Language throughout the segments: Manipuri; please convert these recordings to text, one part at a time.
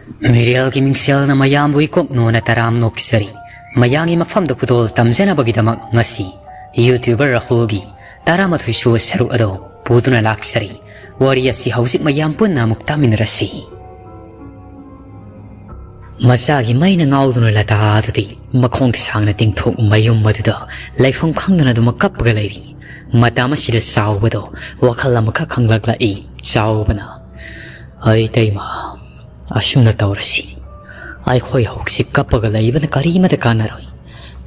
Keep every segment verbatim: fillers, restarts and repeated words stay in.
ꯃꯤꯔꯦꯜꯒꯤ ꯃꯤꯡꯁꯦꯜꯅ ꯃꯌꯥꯝꯕꯨ ꯏꯀꯣꯛ ꯅꯣꯟꯅ ꯇꯔꯥꯝ ꯅꯣꯛꯆꯔꯤ꯫ ꯃꯌꯥꯝꯒꯤ ꯃꯐꯝꯗ ꯈꯨꯗꯣꯜ ꯇꯝꯖꯅꯕꯒꯤꯗꯃꯛ ꯉꯁꯤ YouTuber ꯔꯥꯍꯨꯜꯒꯤ ꯇꯔꯥꯃꯥꯊꯣꯏ ꯁꯨꯕ ꯁꯔꯨꯛ ꯑꯗꯨ ꯄꯨꯗꯨꯅ ꯂꯥꯛꯆꯔꯤ꯫ ꯋꯥꯔꯤ ꯑꯁꯤ ꯍꯧꯖꯤꯛ ꯃꯌꯥꯝ ꯄꯨꯟꯅ ꯑꯃꯨꯛ ꯇꯥꯃꯤꯟꯅꯔꯁꯤ꯫ ꯃꯆꯥꯒꯤ ꯃꯩꯅ ꯉꯥꯎꯗꯨꯅ ꯂꯇꯥ ꯑꯗꯨꯗꯤ ꯃꯈꯣꯡ ꯁꯥꯡꯅ ꯇꯤꯡꯊꯣꯛ ꯃꯌꯨꯝ ꯑꯗꯨꯗ ꯂꯩꯐꯝ ꯈꯪꯗꯅ ꯑꯗꯨꯃꯛ ꯀꯞꯄꯒ ꯂꯩꯔꯤ꯫ ꯃꯇꯝ ꯑꯁꯤꯗ ꯆꯥꯎꯕꯗꯣ ꯋꯥꯈꯜ ꯑꯃꯈꯛ ꯈꯪꯂꯛꯂꯛꯏ꯫ ꯆꯥꯎꯕꯅ, "ꯑꯩ ꯇꯩꯃ, ꯑꯁꯨꯝꯅ ꯇꯧꯔꯁꯤ꯫ ꯑꯩꯈꯣꯏ ꯍꯧꯖꯤꯛ ꯀꯞꯄꯒ ꯂꯩꯕꯅ ꯀꯔꯤꯃꯇ ꯀꯥꯟꯅꯔꯣꯏ꯫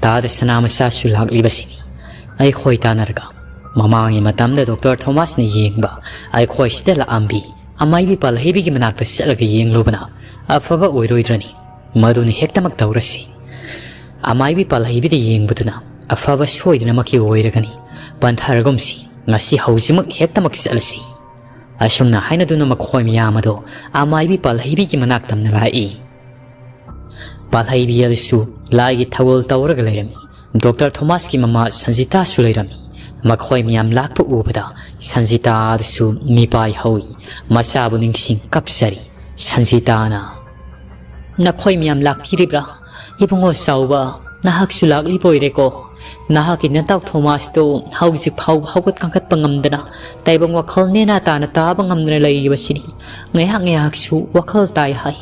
ꯇꯥꯗ ꯁꯅꯥ ꯃꯆꯥꯁꯨ ꯂꯥꯛꯂꯤꯕꯁꯤꯅꯤ꯫ ꯑꯩꯈꯣꯏ ꯇꯥꯟꯅꯔꯒ ꯃꯃꯥꯡꯒꯤ ꯃꯇꯝꯗ ꯗꯣꯛꯇꯔ ꯊꯣꯃꯥꯁꯅ ꯌꯦꯡꯕ ꯑꯩꯈꯣꯏ ꯁꯤꯗ ꯂꯥꯛꯑꯝꯕꯤ ꯑꯃꯥꯏꯕꯤ ꯄꯥꯜꯍꯩꯕꯤꯒꯤ ꯃꯅꯥꯛꯇ ꯆꯠꯂꯒ ꯌꯦꯡꯂꯨꯕꯅ ꯑꯐꯕ ꯑꯣꯏꯔꯣꯏꯗ꯭ꯔꯅꯤ? ꯃꯗꯨꯅ ꯍꯦꯛꯇꯃꯛ ꯇꯧꯔꯁꯤ꯫ ꯑꯃꯥꯏꯕꯤ ꯄꯥꯜꯍꯩꯕꯤꯗ ꯌꯦꯡꯕꯗꯨꯅ ꯑꯐꯕ ꯁꯣꯏꯗꯅꯃꯛꯀꯤ ꯑꯣꯏꯔꯒꯅꯤ꯫ ꯄꯟꯊꯔꯒꯨꯝꯁꯤ, ꯉꯁꯤ ꯍꯧꯖꯤꯛꯃꯛ ꯍꯦꯛꯇꯃꯛ ꯆꯠꯂꯁꯤ"꯫ ꯑꯁꯨꯝꯅ ꯍꯥꯏꯅꯗꯨꯅ ꯃꯈꯣꯏ ꯃꯌꯥꯝ ꯑꯗꯣ ꯑꯃꯥꯏꯕꯤ ꯄꯥꯜꯍꯩꯕꯤꯒꯤ ꯃꯅꯥꯛ ꯇꯝꯅ ꯂꯥꯛꯏ꯫ ꯄꯥꯜꯍꯩꯕꯤ ꯑꯗꯨꯁꯨ ꯂꯥꯏꯒꯤ ꯊꯧꯒꯜ ꯇꯧꯔꯒ ꯂꯩꯔꯝꯃꯤ꯫ ꯗꯣꯛꯇꯔ ꯊꯣꯃꯥꯁꯀꯤ ꯃꯃꯥ ꯁꯟꯖꯤꯇꯥꯁꯨ ꯂꯩꯔꯝꯃꯤ꯫ ꯃꯈꯣꯏ ꯃꯌꯥꯝ ꯂꯥꯛꯄ ꯎꯕꯗ ꯁꯟꯖꯤꯇꯥ ꯑꯗꯨꯁꯨ ꯃꯤꯄꯥꯏ ꯍꯧꯏ꯫ ꯃꯆꯥꯕꯨ ꯅꯤꯡꯁꯤꯡ ꯀꯞꯆꯔꯤ꯫ ꯁꯟꯖꯤꯇꯥꯅ, "ꯅꯈꯣꯏ ꯃꯌꯥꯝ ꯂꯥꯛꯄꯤꯔꯤꯕ꯭ꯔꯥ? ꯏꯕꯨꯡꯉꯣ ꯆꯥꯎꯕ, ꯅꯍꯥꯛꯁꯨ ꯂꯥꯛꯂꯤꯕ ꯑꯣꯏꯔꯦꯀꯣ꯫ ꯅꯍꯥꯛꯀꯤ ꯅꯇꯥꯎ ꯊꯣꯃꯥꯁꯇꯣ ꯍꯧꯖꯤꯛ ꯐꯥꯎꯕ ꯍꯧꯒꯠ ꯀꯥꯡꯈꯠꯄ ꯉꯝꯗꯅ ꯇꯥꯏꯕꯪ ꯋꯥꯈꯜ ꯅꯦꯅꯥ ꯇꯥꯅ ꯇꯥꯕ ꯉꯝꯗꯅ ꯂꯩꯔꯤꯕꯁꯤꯅꯤ꯫ ꯉꯥꯏꯍꯥꯛ ꯉꯥꯏꯍꯥꯛꯁꯨ ꯋꯥꯈꯜ ꯇꯥꯏ ꯍꯥꯏ,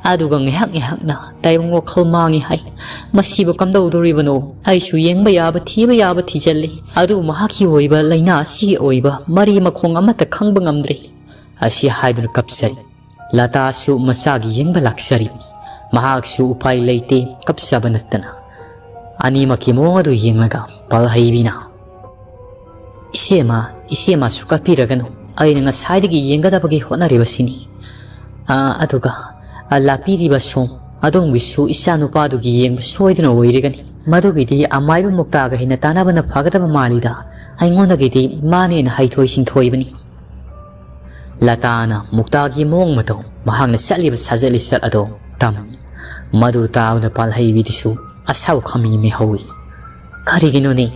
ꯑꯗꯨꯒ ꯉꯥꯏꯍꯥꯛ ꯉꯥꯏꯍꯥꯛꯅ ꯇꯥꯏꯕꯪ ꯋꯥꯈꯜ ꯃꯥꯡꯏ ꯍꯥꯏ꯫ ꯃꯁꯤꯕꯨ ꯀꯝꯗꯧꯗꯣꯔꯤꯕꯅꯣ? ꯑꯩꯁꯨ ꯌꯦꯡꯕ ꯌꯥꯕ ꯊꯤꯕ ꯌꯥꯕ ꯊꯤꯖꯜꯂꯤ, ꯑꯗꯨꯕꯨ ꯃꯍꯥꯛꯀꯤ ꯑꯣꯏꯕ ꯂꯥꯏꯅꯥ ꯑꯁꯤꯒꯤ ꯑꯣꯏꯕ ꯃꯔꯤ ꯃꯈꯣꯡ ꯑꯃꯠꯇ ꯈꯪꯕ ꯉꯝꯗ꯭ꯔꯦ"꯫ ꯑꯁꯤ ꯍꯥꯏꯗꯨꯅ ꯀꯞꯆꯔꯤ꯫ ꯂꯇꯥꯁꯨ ꯃꯆꯥꯒꯤ ꯌꯦꯡꯕ ꯂꯥꯛꯆꯔꯤꯕꯅꯤ꯫ ꯃꯍꯥꯛꯁꯨ ꯎꯄꯥꯏ ꯂꯩꯇꯦ, ꯀꯞꯆꯕ ꯅꯠꯇꯅ꯫ ꯑꯅꯤꯃꯛꯀꯤ ꯃꯑꯣꯡ ꯑꯗꯨ ꯌꯦꯡꯂꯒ ꯄꯥꯜꯍꯩꯕꯤꯅ, "ꯏꯆꯦꯃ, ꯏꯆꯦꯃꯁꯨ ꯀꯞꯄꯤꯔꯒꯅꯨ꯫ ꯑꯩꯅ ꯉꯁꯥꯏꯗꯒꯤ ꯌꯦꯡꯒꯗꯕꯒꯤ ꯍꯣꯠꯅꯔꯤꯕꯁꯤꯅꯤ꯫ ꯑꯥ, ꯑꯗꯨꯒ, ꯑꯥ, ꯂꯥꯛꯄꯤꯔꯤꯕ ꯁꯣꯝ ꯑꯗꯣꯝꯒꯤꯁꯨ ꯏꯆꯥ ꯅꯨꯄꯥꯗꯨꯒꯤ ꯌꯦꯡꯕ ꯁꯣꯏꯗꯅ ꯑꯣꯏꯔꯒꯅꯤ꯫ ꯃꯗꯨꯒꯤꯗꯤ ꯑꯃꯥꯏꯕ ꯃꯨꯛꯇꯥꯒ ꯍꯦꯟꯅ ꯇꯥꯟꯅꯕꯅ ꯐꯒꯗꯕ ꯃꯥꯜꯂꯤꯗ꯫ ꯑꯩꯉꯣꯟꯗꯒꯤꯗꯤ ꯃꯥꯅ ꯍꯦꯟꯅ ꯍꯩꯊꯣꯏ ꯁꯤꯡꯊꯣꯏꯕꯅꯤ"꯫ ꯂꯇꯥꯅ ꯃꯨꯛꯇꯥꯒꯤ ꯃꯑꯣꯡ ꯃꯇꯧ, ꯃꯍꯥꯛꯅ ꯆꯠꯂꯤꯕ ꯁꯥꯖꯠ ꯂꯤꯆꯠ ꯑꯗꯣ ꯇꯝꯃꯤ꯫ ꯃꯗꯨ ꯇꯥꯕꯗ ꯄꯥꯜꯍꯩꯕꯤꯗꯨꯁꯨ ꯑꯁꯥꯎ ꯈꯥꯃꯤ ꯃꯩꯍꯧꯏ꯫ "ꯀꯔꯤꯒꯤꯅꯣꯅꯦ?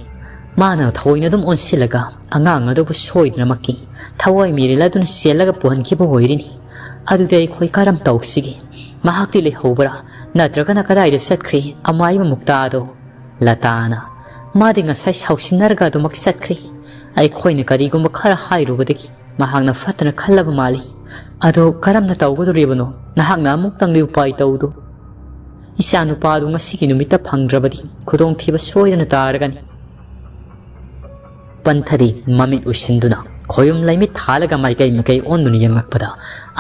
ꯃꯥꯅ ꯊꯑꯣꯏꯅ ꯑꯗꯨꯝ ꯑꯣꯟꯁꯤꯜꯂꯒ ꯑꯉꯥꯡ ꯑꯗꯨꯕꯨ ꯁꯣꯏꯗꯅꯃꯛꯀꯤ ꯊꯋꯥꯏ ꯃꯤꯔꯦꯜ ꯑꯗꯨꯅ ꯆꯦꯜꯂꯒ ꯄꯨꯍꯟꯈꯤꯕ ꯑꯣꯏꯔꯤꯅꯤ꯫ ꯑꯗꯨꯗꯤ ꯑꯩꯈꯣꯏ ꯀꯔꯝ ꯇꯧꯁꯤꯒꯦ?" "ꯃꯍꯥꯛꯇꯤ ꯂꯩꯍꯧꯕ꯭ꯔꯥ? ꯅꯠꯇ꯭ꯔꯒꯅ ꯀꯗꯥꯏꯗ ꯆꯠꯈ꯭ꯔꯦ ꯑꯃꯥꯏꯕ ꯃꯨꯛꯇꯥꯗꯣ?" ꯂꯇꯥꯅ, "ꯃꯥꯗꯤ ꯉꯁꯥꯏ ꯁꯥꯎꯁꯤꯟꯅꯔꯒ ꯑꯗꯨꯃꯛ ꯆꯠꯈ꯭ꯔꯦ꯫ ꯑꯩꯈꯣꯏꯅ ꯀꯔꯤꯒꯨꯝꯕ ꯈꯔ ꯍꯥꯏꯔꯨꯕꯗꯒꯤ ꯃꯍꯥꯛꯅ ꯐꯠꯇꯅ ꯈꯜꯂꯕ ꯃꯥꯜꯂꯤ꯫ ꯑꯗꯣ ꯀꯔꯝꯅ ꯇꯧꯒꯗꯧꯔꯤꯕꯅꯣ? ꯅꯍꯥꯛꯅ ꯑꯃꯨꯛꯇꯪꯗꯤ ꯎꯄꯥꯏ ꯇꯧꯗꯨ꯫ ꯏꯆꯥ ꯅꯨꯄꯥꯗꯨ ꯉꯁꯤꯒꯤ ꯅꯨꯃꯤꯠꯇ ꯐꯪꯗ꯭ꯔꯕꯗꯤ ꯈꯨꯗꯣꯡꯊꯤꯕ ꯁꯣꯏꯗꯅ ꯇꯥꯔꯒꯅꯤ꯫" ꯄꯟꯊꯗꯤ ꯃꯃꯤꯠ ꯎꯏꯁꯤꯟꯗꯨꯅ ꯈꯣꯌꯨꯝ ꯂꯩꯃꯤꯠ ꯊꯥꯜꯂꯒ ꯃꯥꯏꯀꯩ ꯃꯥꯏꯀꯩ ꯑꯣꯟꯗꯨꯅ ꯌꯦꯡꯂꯛꯄꯗ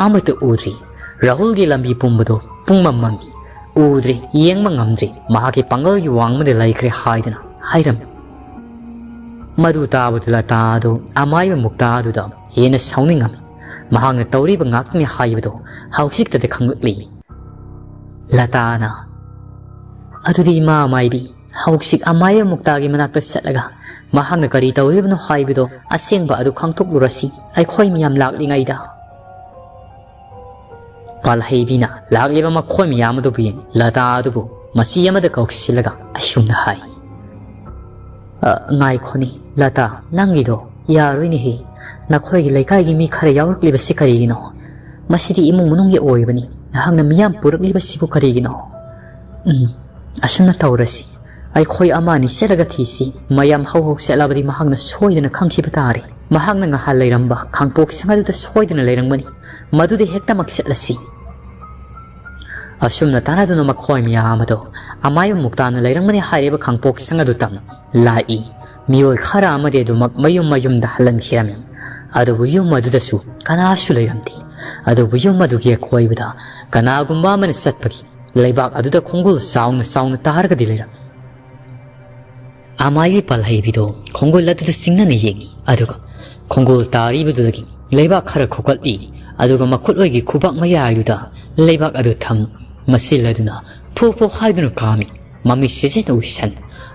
ꯑꯃꯠꯇ ꯎꯗ꯭ꯔꯤ꯫ ꯔꯥꯍꯨꯜꯒꯤ ꯂꯝꯕꯤ ꯄꯨꯝꯕꯗꯨ ꯄꯨꯡꯃꯝ ꯃꯝꯃꯤ꯫ ꯎꯗ꯭ꯔꯤ, ꯌꯦꯡꯕ ꯉꯝꯗ꯭ꯔꯤ, ꯃꯍꯥꯛꯀꯤ ꯄꯥꯡꯒꯜꯒꯤ ꯋꯥꯡꯃꯗ ꯂꯩꯈ꯭ꯔꯦ ꯍꯥꯏꯗꯨꯅ ꯍꯥꯏꯔꯝꯃꯤ꯫ ꯃꯗꯨ ꯇꯥꯕꯗ ꯂꯇꯥ ꯑꯗꯨ ꯑꯃꯥꯏꯕ ꯃꯨꯛꯇꯥ ꯑꯗꯨꯗ ꯍꯦꯟꯅ ꯁꯥꯎꯅꯤꯡꯉꯝꯃꯤ꯫ ꯃꯍꯥꯛꯅ ꯇꯧꯔꯤꯕ ꯉꯥꯛꯇꯅꯤ ꯍꯥꯏꯕꯗꯨ ꯍꯧꯖꯤꯛꯇꯗ ꯈꯪꯂꯛꯂꯤ꯫ ꯂꯇꯥꯅ, "ꯑꯗꯨꯗꯤ ꯏꯃꯥ ꯃꯥꯏꯕꯤ, ꯍꯧꯖꯤꯛ ꯑꯃꯥꯏꯕ ꯃꯨꯛꯇꯥꯒꯤ ꯃꯅꯥꯛꯇ ꯆꯠꯂꯒ ꯃꯍꯥꯛꯅ ꯀꯔꯤ ꯇꯧꯔꯤꯕꯅꯣ ꯍꯥꯏꯕꯗꯣ ꯑꯁꯦꯡꯕ ꯑꯗꯨ ꯈꯪꯗꯣꯛꯂꯨꯔꯁꯤ, ꯑꯩꯈꯣꯏ ꯃꯤꯌꯥꯝ ꯂꯥꯛꯂꯤꯉꯩꯗ꯫" ꯄꯥꯜꯍꯩꯕꯤꯅ ꯂꯥꯛꯂꯤꯕ ꯃꯈꯣꯏ ꯃꯌꯥꯝ ꯑꯗꯨꯕꯨ ꯌꯦꯡ ꯂꯇꯥ ꯑꯗꯨꯕꯨ ꯃꯆꯤ ꯑꯃꯗ ꯀꯧꯁꯤꯜꯂꯒ ꯑꯁꯨꯝꯅ ꯍꯥꯏ, "ꯑ, ꯉꯥꯏꯈꯣꯅꯦ, ꯂꯇꯥ, ꯅꯪꯒꯤꯗꯣ ꯌꯥꯔꯣꯏꯅꯦꯍꯦ꯫ ꯅꯈꯣꯏꯒꯤ ꯂꯩꯀꯥꯏꯒꯤ ꯃꯤ ꯈꯔ ꯌꯥꯎꯔꯛꯂꯤꯕꯁꯤ ꯀꯔꯤꯒꯤꯅꯣ? ꯃꯁꯤꯗꯤ ꯏꯃꯨꯡ ꯃꯅꯨꯡꯒꯤ ꯑꯣꯏꯕꯅꯤ꯫ ꯅꯍꯥꯛꯅ ꯃꯤꯌꯥꯝ ꯄꯨꯔꯛꯂꯤꯕꯁꯤꯕꯨ ꯀꯔꯤꯒꯤꯅꯣ? ꯎꯝ, ꯑꯁꯨꯝꯅ ꯇꯧꯔꯁꯤ꯫ ꯑꯩꯈꯣꯏ ꯑꯃ ꯑꯅꯤ ꯆꯠꯂꯒ ꯊꯤꯁꯤ꯫ ꯃꯌꯥꯝ ꯍꯧ ꯍꯧ ꯆꯠꯂꯕꯗꯤ ꯃꯍꯥꯛꯅ ꯁꯣꯏꯗꯅ ꯈꯪꯈꯤꯕ ꯇꯥꯔꯦ꯫ ꯃꯍꯥꯛꯅ ꯉꯍꯥꯟ ꯂꯩꯔꯝꯕ ꯈꯥꯡꯄꯣꯛ ꯁꯪ ꯑꯗꯨꯗ ꯁꯣꯏꯗꯅ ꯂꯩꯔꯝꯒꯅꯤ꯫ ꯃꯗꯨꯗ ꯍꯦꯛꯇꯃꯛ ꯆꯠꯂꯁꯤ꯫" ꯑꯁꯨꯝꯅ ꯇꯥꯟꯅꯗꯨꯅ ꯃꯈꯣꯏ ꯃꯌꯥꯝ ꯑꯗꯨ ꯑꯃꯥꯏꯕ ꯃꯨꯛꯇꯥꯅ ꯂꯩꯔꯝꯒꯅꯤ ꯍꯥꯏꯔꯤꯕ ꯈꯥꯡꯄꯣꯛ ꯁꯪ ꯑꯗꯨ ꯇꯝ ꯂꯥꯛꯏ꯫ ꯃꯤꯑꯣꯏ ꯈꯔ ꯑꯃꯗꯤ ꯑꯗꯨꯃꯛ ꯃꯌꯨꯝ ꯃꯌꯨꯝꯗ ꯍꯜꯍꯟꯈꯤꯔꯝꯃꯤ꯫ ꯑꯗꯨꯕꯨ ꯌꯨꯝ ꯑꯗꯨꯗꯁꯨ ꯀꯅꯥꯁꯨ ꯂꯩꯔꯝꯗꯦ꯫ ꯑꯗꯨꯕꯨ ꯌꯨꯝ ꯑꯗꯨꯒꯤ ꯑꯀꯣꯏꯕꯗ ꯀꯅꯥꯒꯨꯝꯕ ꯑꯃꯅ ꯆꯠꯄꯒꯤ ꯂꯩꯕꯥꯛ ꯑꯗꯨꯗ ꯈꯣꯡꯒꯨꯜ ꯆꯥꯎꯅ ꯆꯥꯎꯅ ꯇꯥꯔꯒꯗꯤ ꯂꯩꯔꯝꯃꯤ꯫ ꯑꯃꯥꯏꯕꯤ ꯄꯥꯜꯍꯩꯕꯤꯗꯣ ꯈꯣꯡꯒꯨꯜ ꯑꯗꯨꯗ ꯆꯤꯡꯅꯅ ꯌꯦꯡꯉꯤ, ꯑꯗꯨꯒ ꯈꯣꯡꯒꯨꯜ ꯇꯥꯔꯤꯕꯗꯨꯗꯒꯤ ꯂꯩꯕꯥꯛ ꯈꯔ ꯈꯣꯀꯠꯂꯤ, ꯑꯗꯨꯒ ꯃꯈꯨꯠꯂꯣꯏꯒꯤ ꯈꯨꯕꯥꯛ ꯃꯌꯥꯏꯗꯨꯗ ꯂꯩꯕꯥꯛ ꯑꯗꯨ ꯊꯝ ꯃꯁꯤꯜꯂꯗꯨꯅ ꯐꯨ ꯐꯨ ꯍꯥꯏꯗꯨꯅ ꯀꯥꯝꯃꯤ꯫ ꯃꯃꯤꯠ ꯁꯤꯖꯤꯟꯅ ꯎꯏꯁꯟ꯫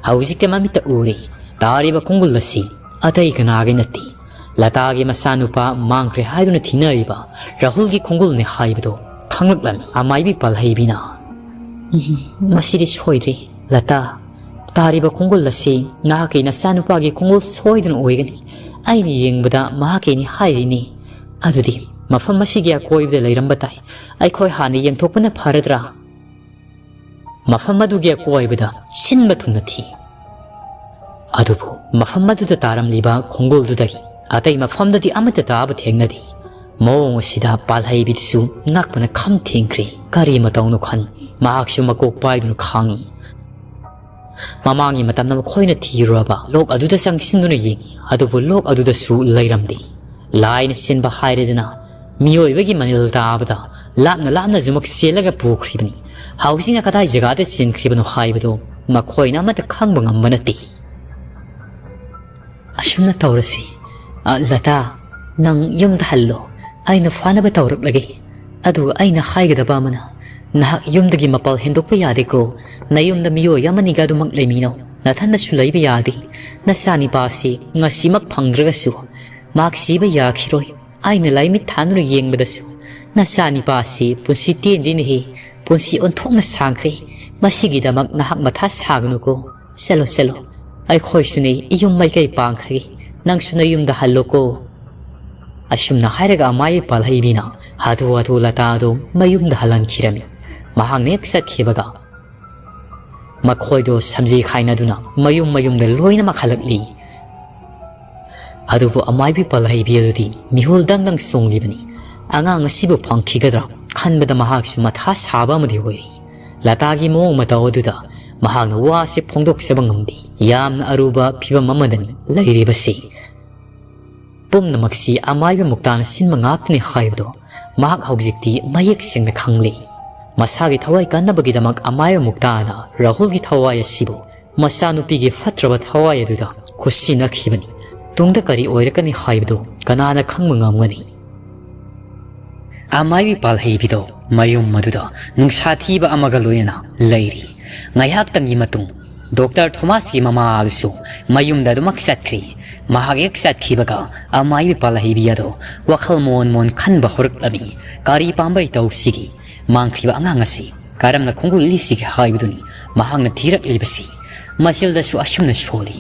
ꯍꯧꯖꯤꯛꯇꯤ ꯃꯃꯤꯠꯇ ꯎꯔꯦ꯫ ꯇꯥꯔꯤꯕ ꯈꯣꯡꯒꯨꯜ ꯑꯁꯤ ꯑꯇꯩ ꯀꯅꯥꯒꯤ ꯅꯠꯇꯦ꯫ ꯂꯇꯥꯒꯤ ꯃꯆꯥꯅꯨꯄꯥ ꯃꯥꯡꯈ꯭ꯔꯦ ꯍꯥꯏꯗꯨꯅ ꯊꯤꯅꯔꯤꯕ ꯔꯥꯍꯨꯜꯒꯤ ꯈꯣꯡꯒꯨꯜꯅꯤ ꯍꯥꯏꯕꯗꯨ ꯈꯪꯂꯛꯂꯝꯃꯤ꯫ ꯑꯃꯥꯏꯕꯤ ꯄꯥꯜꯍꯩꯕꯤꯅ, "ꯎꯝ, ꯃꯁꯤꯗꯤ ꯁꯣꯏꯗ꯭ꯔꯦ꯫ ꯂꯇꯥ, ꯇꯥꯔꯤꯕ ꯈꯣꯡꯒꯨꯜ ꯑꯁꯤ ꯅꯍꯥꯛꯀꯤ ꯅꯆꯥꯅꯨꯄꯥꯒꯤ ꯈꯣꯡꯒꯨꯜ ꯁꯣꯏꯗꯅ ꯑꯣꯏꯒꯅꯤ꯫ ꯑꯩꯅ ꯌꯦꯡꯕꯗ ꯃꯍꯥꯛꯀꯤꯅꯤ ꯍꯥꯏꯔꯤꯅꯤ꯫ ꯑꯗꯨꯗꯤ "ꯃꯐꯝ ꯑꯁꯤꯒꯤ ꯑꯀꯣꯏꯕꯗ ꯂꯩꯔꯝꯕ ꯇꯥꯏ꯫ ꯑꯩꯈꯣꯏ ꯍꯥꯟꯅ ꯌꯦꯡꯊꯣꯛꯄꯅ ꯐꯔꯗ꯭ꯔꯥ?" ꯃꯐꯝ ꯑꯗꯨꯒꯤ ꯑꯀꯣꯏꯕꯗ ꯁꯤꯟꯕ ꯊꯨꯡꯅ ꯊꯤ꯫ ꯑꯗꯨꯕꯨ ꯃꯐꯝ ꯑꯗꯨꯗ ꯇꯥꯔꯝꯂꯤꯕ ꯈꯣꯡꯒꯨꯜꯗꯨꯗꯒꯤ ꯑꯇꯩ ꯃꯐꯝꯗꯗꯤ ꯑꯃꯠꯇ ꯇꯥꯕ ꯊꯦꯡꯅꯗꯦ꯫ ꯃꯑꯣꯡ ꯑꯁꯤꯗ ꯄꯥꯜꯍꯩꯕꯤꯗꯨꯁꯨ ꯉꯛꯄꯅ ꯈꯝ ꯊꯦꯡꯈ꯭ꯔꯦ꯫ ꯀꯔꯤ ꯃꯇꯧꯅꯣ ꯈꯟ ꯃꯍꯥꯛꯁꯨ ꯃꯀꯣꯛ ꯄꯥꯏꯗꯨꯅ ꯈꯥꯡꯉꯤ꯫ ꯃꯃꯥꯡꯒꯤ ꯃꯇꯝꯗ ꯃꯈꯣꯏꯅ ꯊꯤꯔꯨꯔꯕ ꯂꯣꯛ ꯑꯗꯨꯗ ꯆꯪꯁꯤꯟꯗꯨꯅ ꯌꯦꯡꯉꯤ, ꯑꯗꯨꯕꯨ ꯂꯣꯛ ꯑꯗꯨꯗꯁꯨ ꯂꯩꯔꯝꯗꯦ꯫ ꯂꯥꯏꯅ ꯁꯤꯟꯕ ꯍꯥꯏꯔꯦꯗꯅ, ꯃꯤꯑꯣꯏꯕꯒꯤ ꯃꯅꯤꯜ ꯇꯥꯕꯗ ꯂꯥꯞꯅ ꯂꯥꯞꯅ ꯖꯨꯃꯛ ꯆꯦꯜꯂꯒ ꯄꯨꯈ꯭ꯔꯤꯕꯅꯤ꯫ ꯍꯧꯖꯤꯛꯅ ꯀꯗꯥꯏ ꯖꯒꯥꯗ ꯆꯦꯟꯈ꯭ꯔꯤꯕꯅꯣ ꯍꯥꯏꯕꯗꯨ ꯃꯈꯣꯏꯅ ꯑꯃꯠꯇ ꯈꯪꯕ ꯉꯝꯕ ꯅꯠꯇꯦ꯫ ꯑꯁꯨꯝꯅ ꯇꯧꯔꯁꯤ꯫ ꯑ, ꯂꯇꯥ, ꯅꯪ ꯌꯨꯝꯗ ꯍꯜꯂꯣ꯫ ꯑꯩꯅ ꯐꯥꯅꯕ ꯇꯧꯔꯛꯂꯒꯦ꯫ ꯑꯗꯨꯒ ꯑꯩꯅ ꯍꯥꯏꯒꯗꯕ ꯑꯃꯅ, ꯅꯍꯥꯛ ꯌꯨꯝꯗꯒꯤ ꯃꯄꯥꯜ ꯍꯦꯟꯗꯣꯛꯄ ꯌꯥꯗꯦꯀꯣ꯫ ꯅꯌꯨꯝꯗ ꯃꯤꯑꯣꯏ ꯑꯃꯅꯤꯒ ꯑꯗꯨꯃꯛ ꯂꯩꯃꯤꯟꯅꯧ꯫ ꯅꯊꯟꯗꯁꯨ ꯂꯩꯕ ꯌꯥꯗꯦ꯫ ꯅꯆꯥꯅꯤꯄꯥꯁꯤ ꯉꯁꯤꯃꯛ ꯐꯪꯗ꯭ꯔꯒꯁꯨ ꯃꯍꯥꯛ ꯁꯤꯕ ꯌꯥꯈꯤꯔꯣꯏ꯫ ꯑꯩꯅ ꯂꯥꯏꯃꯤꯠ ꯊꯥꯟꯗꯨꯅ ꯌꯦꯡꯕꯗꯁꯨ ꯅꯆꯥꯅꯤꯄꯥꯁꯤ ꯄꯨꯟꯁꯤ ꯇꯦꯟꯗꯦꯅꯦꯍꯦ꯫ ꯄꯨꯟꯁꯤ ꯑꯣꯟꯊꯣꯛꯅ ꯁꯥꯡꯈ꯭ꯔꯦ꯫ ꯃꯁꯤꯒꯤꯗꯃꯛ ꯅꯍꯥꯛ ꯃꯊꯥ ꯁꯥꯒꯅꯨꯀꯣ꯫ ꯆꯠꯂꯣ, ꯆꯠꯂꯣ꯫ ꯑꯩꯈꯣꯏꯁꯨꯅꯦ ꯌꯨꯝ ꯃꯥꯏꯀꯩ ꯄꯥꯡꯈ꯭ꯔꯒꯦ꯫ ꯅꯪꯁꯨ ꯅꯌꯨꯝꯗ ꯍꯜꯂꯣꯀꯣ꯫ ꯑꯁꯨꯝꯅ ꯍꯥꯏꯔꯒ ꯑꯃꯥꯏꯕꯤ ꯄꯥꯜꯍꯩꯕꯤꯅ ꯍꯥꯊꯨ ꯍꯥꯊꯨ ꯂꯇꯥꯗꯨ ꯃꯌꯨꯝꯗ ꯍꯜꯍꯟꯈꯤꯔꯝꯃꯤ꯫ ꯃꯍꯥꯛꯅ ꯍꯦꯛ ꯆꯠꯈꯤꯕꯒ ꯃꯈꯣꯏꯗꯣ ꯁꯝꯖꯤ ꯈꯥꯏꯅꯗꯨꯅ ꯃꯌꯨꯝ ꯃꯌꯨꯝꯗ ꯂꯣꯏꯅꯃꯛ ꯍꯜꯂꯛꯂꯤ꯫ ꯑꯗꯨꯕꯨ ꯑꯃꯥꯏꯕꯤ ꯄꯥꯜꯍꯩꯕꯤ ꯑꯗꯨꯗꯤ ꯃꯤꯍꯨꯜ ꯗꯪ ꯗꯪ ꯆꯣꯡꯂꯤꯕꯅꯤ꯫ ꯑꯉꯥꯡ ꯑꯁꯤꯕꯨ ꯐꯪꯈꯤꯒꯗ꯭ꯔꯥ ꯈꯟꯕꯗ ꯃꯍꯥꯛꯁꯨ ꯃꯊꯥ ꯁꯥꯕ ꯑꯃꯗꯤ ꯑꯣꯏꯔꯤ꯫ ꯂꯇꯥꯒꯤ ꯃꯑꯣꯡ ꯃꯇꯧ ꯑꯗꯨꯗ ꯃꯍꯥꯛꯅ ꯋꯥꯁꯦ ꯐꯣꯡꯗꯣꯛꯆꯕ ꯉꯝꯗꯦ꯫ ꯌꯥꯝꯅ ꯑꯔꯨꯕ ꯐꯤꯕꯝ ꯑꯃꯗꯅꯤ ꯂꯩꯔꯤꯕꯁꯤ꯫ ꯄꯨꯝꯅꯃꯛꯁꯤ ꯑꯃꯥꯏꯕ ꯃꯨꯛꯇꯥꯅ ꯁꯤꯟꯕ ꯉꯥꯛꯇꯅꯤ ꯍꯥꯏꯕꯗꯨ ꯃꯍꯥꯛ ꯍꯧꯖꯤꯛꯇꯤ ꯃꯌꯦꯛ ꯁꯦꯡꯅ ꯈꯪꯂꯦ꯫ ꯃꯁꯥꯒꯤ ꯊꯋꯥꯏ ꯀꯟꯅꯕꯒꯤꯗꯃꯛ ꯑꯃꯥꯏꯕ ꯃꯨꯛꯇꯥꯅ ꯔꯥꯍꯨꯜꯒꯤ ꯊꯋꯥꯏ ꯑꯁꯤꯕꯨ ꯃꯆꯥꯅꯨꯄꯤꯒꯤ ꯐꯠꯇ꯭ꯔꯕ ꯊꯋꯥꯏ ꯑꯗꯨꯗ ꯈꯨꯠꯁꯤꯟꯅꯈꯤꯕꯅꯤ꯫ ꯇꯨꯡꯗ ꯀꯔꯤ ꯑꯣꯏꯔꯛꯀꯅꯤ ꯍꯥꯏꯕꯗꯨ ꯀꯅꯥꯅ ꯈꯪꯕ ꯉꯝꯒꯅꯤ? ꯑꯃꯥꯏꯕꯤ ꯄꯥꯜꯍꯩꯕꯤꯗꯣ ꯃꯌꯨꯝ ꯑꯗꯨꯗ ꯅꯨꯡꯁꯥ ꯊꯤꯕ ꯑꯃꯒ ꯂꯣꯏꯅꯅ ꯂꯩꯔꯤ꯫ ꯉꯥꯏꯍꯥꯛꯇꯪꯒꯤ ꯃꯇꯨꯡ ꯗꯣꯛꯇꯔ ꯊꯣꯃꯥꯁꯀꯤ ꯃꯃꯥ ꯑꯗꯨꯁꯨ ꯃꯌꯨꯝꯗ ꯑꯗꯨꯃꯛ ꯆꯠꯈ꯭ꯔꯤ꯫ ꯃꯍꯥꯛ ꯍꯦꯛ ꯆꯠꯈꯤꯕꯒ ꯑꯃꯥꯏꯕꯤ ꯄꯥꯜꯍꯩꯕꯤ ꯑꯗꯣ ꯋꯥꯈꯜ ꯃꯣꯟ ꯃꯣꯟ ꯈꯟꯕ ꯍꯧꯔꯛꯂꯝꯃꯤ꯫ ꯀꯔꯤ ꯄꯥꯝꯕꯩ ꯇꯧꯁꯤꯒꯦ? ꯃꯥꯡꯈ꯭ꯔꯤꯕ ꯑꯉꯥꯡ ꯑꯁꯤ ꯀꯔꯝꯅ ꯈꯣꯡꯒꯨꯜ ꯂꯤꯁꯤꯒꯦ ꯍꯥꯏꯕꯗꯨꯅꯤ ꯃꯍꯥꯛꯅ ꯊꯤꯔꯛꯂꯤꯕꯁꯤ꯫ ꯃꯁꯤꯜꯗꯁꯨ ꯑꯁꯨꯝꯅ ꯁꯣꯜꯂꯤ꯫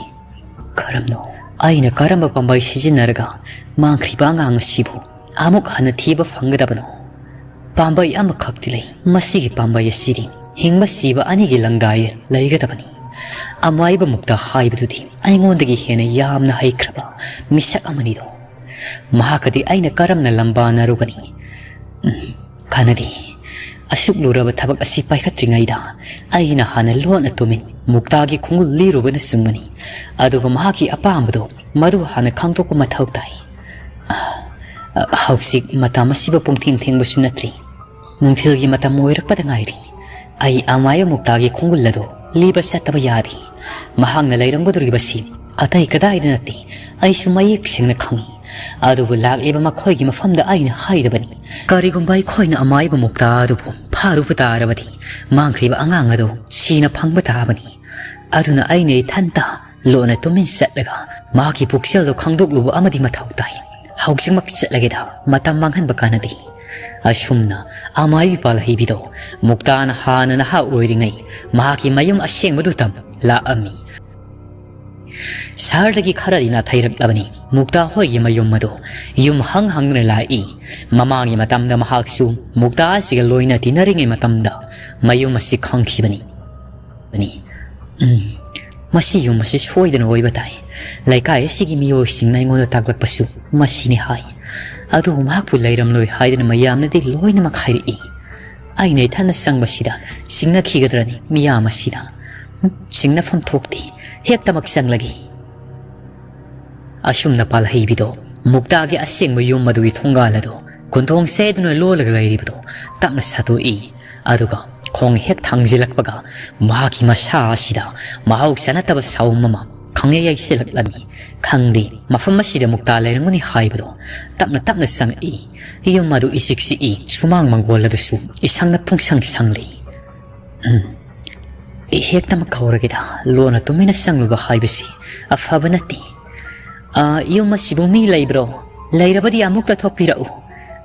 ꯀꯔꯝꯅꯣ? ꯑꯩꯅ ꯀꯔꯝꯕ ꯄꯥꯝꯕꯩ ꯁꯤꯖꯤꯟꯅꯔꯒ ꯃꯥꯡꯈ꯭ꯔꯤꯕ ꯑꯉꯥꯡ ꯑꯁꯤꯕꯨ ꯑꯃꯨꯛ ꯍꯟꯅ ꯊꯤꯕ ꯐꯪꯒꯗꯕꯅꯣ? ꯄꯥꯝꯕꯩ ꯑꯃꯈꯛꯇꯤ ꯂꯩ꯫ ꯃꯁꯤꯒꯤ ꯄꯥꯝꯕꯩ ꯑꯁꯤꯗꯤ ꯍꯤꯡꯕ ꯁꯤꯕ ꯑꯅꯤꯒꯤ ꯂꯪꯗꯥꯏ ꯂꯩꯒꯗꯕꯅꯤ꯫ ꯑꯃꯥꯏꯕ ꯃꯨꯛꯇꯥ ꯍꯥꯏꯕꯗꯨꯗꯤ ꯑꯩꯉꯣꯟꯗꯒꯤ ꯍꯦꯟꯅ ꯌꯥꯝꯅ ꯍꯩꯈ꯭ꯔꯕ ꯃꯤꯁꯛ ꯑꯃꯅꯤꯗꯣ꯫ ꯃꯍꯥꯛꯀꯗꯤ ꯑꯩꯅ ꯀꯔꯝꯅ ꯂꯝꯕꯥꯅꯔꯨꯒꯅꯤ? ꯎꯝ, ꯀꯥꯟꯅꯗꯦ꯫ ꯑꯁꯨꯛ ꯂꯨꯔꯕ ꯊꯕꯛ ꯑꯁꯤ ꯄꯥꯏꯈꯠꯇ꯭ꯔꯤꯉꯩꯗ ꯑꯩꯅ ꯍꯥꯟꯅ ꯂꯣꯟꯅ ꯇꯨꯃꯤꯟ ꯃꯨꯛꯇꯥꯒꯤ ꯈꯣꯡꯒꯨꯜ ꯂꯤꯔꯨꯕꯅ ꯆꯨꯝꯒꯅꯤ꯫ ꯑꯗꯨꯒ ꯃꯍꯥꯛꯀꯤ ꯑꯄꯥꯝꯕꯗꯣ ꯃꯗꯨ ꯍꯥꯟꯅ ꯈꯪꯗꯣꯛꯄ ꯃꯊꯧ ꯇꯥꯏ꯫ ꯑ, ꯑ, ꯍꯧꯖꯤꯛ ꯃꯇꯝ ꯑꯁꯤꯕꯨ ꯄꯨꯡꯊꯦꯡ ꯊꯦꯡꯕꯁꯨ ꯅꯠꯇ꯭ꯔꯤ꯫ ꯅꯨꯡꯊꯤꯜꯒꯤ ꯃꯇꯝ ꯑꯣꯏꯔꯛꯄꯗ ꯉꯥꯏꯔꯤ꯫ ꯑꯩ ꯑꯃꯥꯏꯕ ꯃꯨꯛꯇꯥꯒꯤ ꯈꯣꯡꯒꯨꯜ ꯑꯗꯨ ꯂꯤꯕ ꯆꯠꯇꯕ ꯌꯥꯗꯦ꯫ ꯃꯍꯥꯛꯅ ꯂꯩꯔꯝꯒꯗꯧꯔꯤꯕꯁꯤ ꯑꯇꯩ ꯀꯗꯥꯏꯗ ꯅꯠꯇꯦ, ꯑꯩꯁꯨ ꯃꯌꯦꯛ ꯁꯦꯡꯅ ꯈꯪꯏ꯫ ꯑꯗꯨꯕꯨ ꯂꯥꯛꯂꯤꯕ ꯃꯈꯣꯏꯒꯤ ꯃꯐꯝꯗ ꯑꯩꯅ ꯍꯥꯏꯗꯕꯅꯤ꯫ ꯀꯔꯤꯒꯨꯝꯕ ꯑꯩꯈꯣꯏꯅ ꯑꯃꯥꯏꯕ ꯃꯨꯛꯇꯥ ꯑꯗꯨꯕꯨ ꯐꯥꯔꯨꯕ ꯇꯥꯔꯕꯗꯤ ꯃꯥꯡꯈ꯭ꯔꯤꯕ ꯑꯉꯥꯡ ꯑꯗꯨ ꯁꯤꯅ ꯐꯪꯕ ꯇꯥꯕꯅꯤ꯫ ꯑꯗꯨꯅ ꯑꯩꯅ ꯏꯊꯟꯇ ꯂꯣꯟꯅ ꯇꯨꯃꯤꯟ ꯆꯠꯂꯒ ꯃꯍꯥꯛꯀꯤ ꯄꯨꯛꯆꯦꯜꯗꯨ ꯈꯪꯗꯣꯛꯂꯨꯕ ꯑꯃꯗꯤ ꯃꯊꯧ ꯇꯥꯏ꯫ ꯍꯧꯖꯤꯛꯃꯛ ꯆꯠꯂꯒꯦꯗ, ꯃꯇꯝ ꯃꯥꯡꯍꯟꯕ ꯀꯥꯟꯅꯗꯦ꯫ ꯑꯁꯨꯝꯅ ꯑꯃꯥꯏꯕꯤ ꯄꯥꯜꯍꯩꯕꯤꯗꯣ ꯃꯨꯛꯇꯥꯅ ꯍꯥꯟꯅ ꯅꯍꯥ ꯑꯣꯏꯔꯤꯉꯩ ꯃꯍꯥꯛꯀꯤ ꯃꯌꯨꯝ ꯑꯁꯦꯡꯕꯗꯨ ꯇꯝ ꯂꯥꯛꯑꯝꯃꯤ꯫ ꯁꯍꯔꯗꯒꯤ ꯈꯔꯗꯤ ꯅꯥꯊꯩꯔꯛꯂꯕꯅꯤ ꯃꯨꯛꯇꯥ ꯍꯣꯏꯒꯤ ꯃꯌꯨꯝ ꯑꯗꯨ꯫ ꯌꯨꯝ ꯍꯪ ꯍꯪꯗꯨꯅ ꯂꯥꯛꯏ꯫ ꯃꯃꯥꯡꯒꯤ ꯃꯇꯝꯗ ꯃꯍꯥꯛꯁꯨ ꯃꯨꯛꯇꯥ ꯑꯁꯤꯒ ꯂꯣꯏꯅ ꯇꯤꯟꯅꯔꯤꯉꯩ ꯃꯇꯝꯗ ꯃꯌꯨꯝ ꯑꯁꯤ ꯈꯪꯈꯤꯕꯅꯤ꯫ ꯎꯝ, ꯃꯁꯤ ꯌꯨꯝ ꯑꯁꯤ ꯁꯣꯏꯗꯅ ꯑꯣꯏꯕ ꯇꯥꯏ꯫ ꯂꯩꯀꯥꯏ ꯑꯁꯤꯒꯤ ꯃꯤꯑꯣꯏꯁꯤꯡꯅ ꯑꯩꯉꯣꯟꯗ ꯇꯥꯛꯂꯛꯄꯁꯨ ꯃꯁꯤꯅꯤ ꯍꯥꯏ꯫ ꯑꯗꯨꯕꯨ ꯃꯍꯥꯛꯄꯨ ꯂꯩꯔꯝꯂꯣꯏ ꯍꯥꯏꯗꯨꯅ ꯃꯌꯥꯝꯅꯗꯤ ꯂꯣꯏꯅꯃꯛ ꯍꯥꯏꯔꯛꯏ꯫ ꯑꯩꯅ ꯏꯊꯟꯗ ꯆꯪꯕꯁꯤꯗ ꯆꯤꯡꯅꯈꯤꯒꯗ꯭ꯔꯅꯤ ꯃꯤꯌꯥꯝ ꯑꯁꯤꯅ? ꯎꯝ, ꯆꯤꯡꯅꯐꯝ ꯊꯣꯛꯇꯦ꯫ ꯍꯦꯛꯇꯃꯛ ꯆꯪꯂꯒꯦ꯫ ꯑꯁꯨꯝꯅ ꯄꯥꯜꯍꯩꯕꯤꯗꯣ ꯃꯨꯛꯇꯥꯒꯤ ꯑꯁꯦꯡꯕ ꯌꯨꯝ ꯑꯗꯨꯒꯤ ꯊꯣꯡꯒꯥꯜ ꯑꯗꯨ ꯀꯣꯟꯊꯣꯡ ꯁꯦꯗꯨꯅ ꯂꯣꯜꯂꯒ ꯂꯩꯔꯤꯕꯗꯨ ꯇꯞꯅ ꯁꯠꯇꯣꯛꯏ꯫ ꯑꯗꯨꯒ ꯈꯣꯡ ꯍꯦꯛ ꯊꯥꯡꯖꯤꯜꯂꯛꯄꯒ ꯃꯍꯥꯛꯀꯤ ꯃꯁꯥ ꯑꯁꯤꯗ ꯃꯍꯧꯁꯥ ꯅꯠꯇꯕ ꯁꯥꯎꯝ ꯑꯃ ꯈꯪꯌꯩ ꯌꯩꯁꯤꯜꯂꯛꯂꯝꯃꯤ꯫ ꯈꯪꯗꯦ, ꯃꯐꯝ ꯑꯁꯤꯗ ꯃꯨꯛꯇꯥ ꯂꯩꯔꯝꯒꯅꯤ ꯍꯥꯏꯕꯗꯨ ꯇꯞꯅ ꯇꯞꯅ ꯆꯪꯉꯛꯏ꯫ ꯌꯨꯝ ꯑꯗꯨ ꯏꯆꯤꯛ ꯆꯤꯛꯏ, ꯁꯨꯃꯥꯡ ꯃꯪꯒꯣꯜ ꯑꯗꯨꯁꯨ ꯏꯁꯪꯅ ꯄꯨꯡꯁꯪ ꯁꯪꯂꯤ꯫ ꯎꯝ, ꯑꯩ ꯍꯦꯛꯇꯃꯛ ꯀꯧꯔꯒꯦꯗ, ꯂꯣꯟꯅ ꯇꯨꯃꯤꯟꯅ ꯆꯪꯂꯨꯕ ꯍꯥꯏꯕꯁꯤ ꯑꯐꯕ ꯅꯠꯇꯦ꯫ ꯑ, ꯌꯨꯝ ꯑꯁꯤꯕꯨ ꯃꯤ ꯂꯩꯕ꯭ꯔꯣ? ꯂꯩꯔꯕꯗꯤ ꯑꯃꯨꯛꯇ ꯊꯣꯛꯄꯤꯔꯛꯎ꯫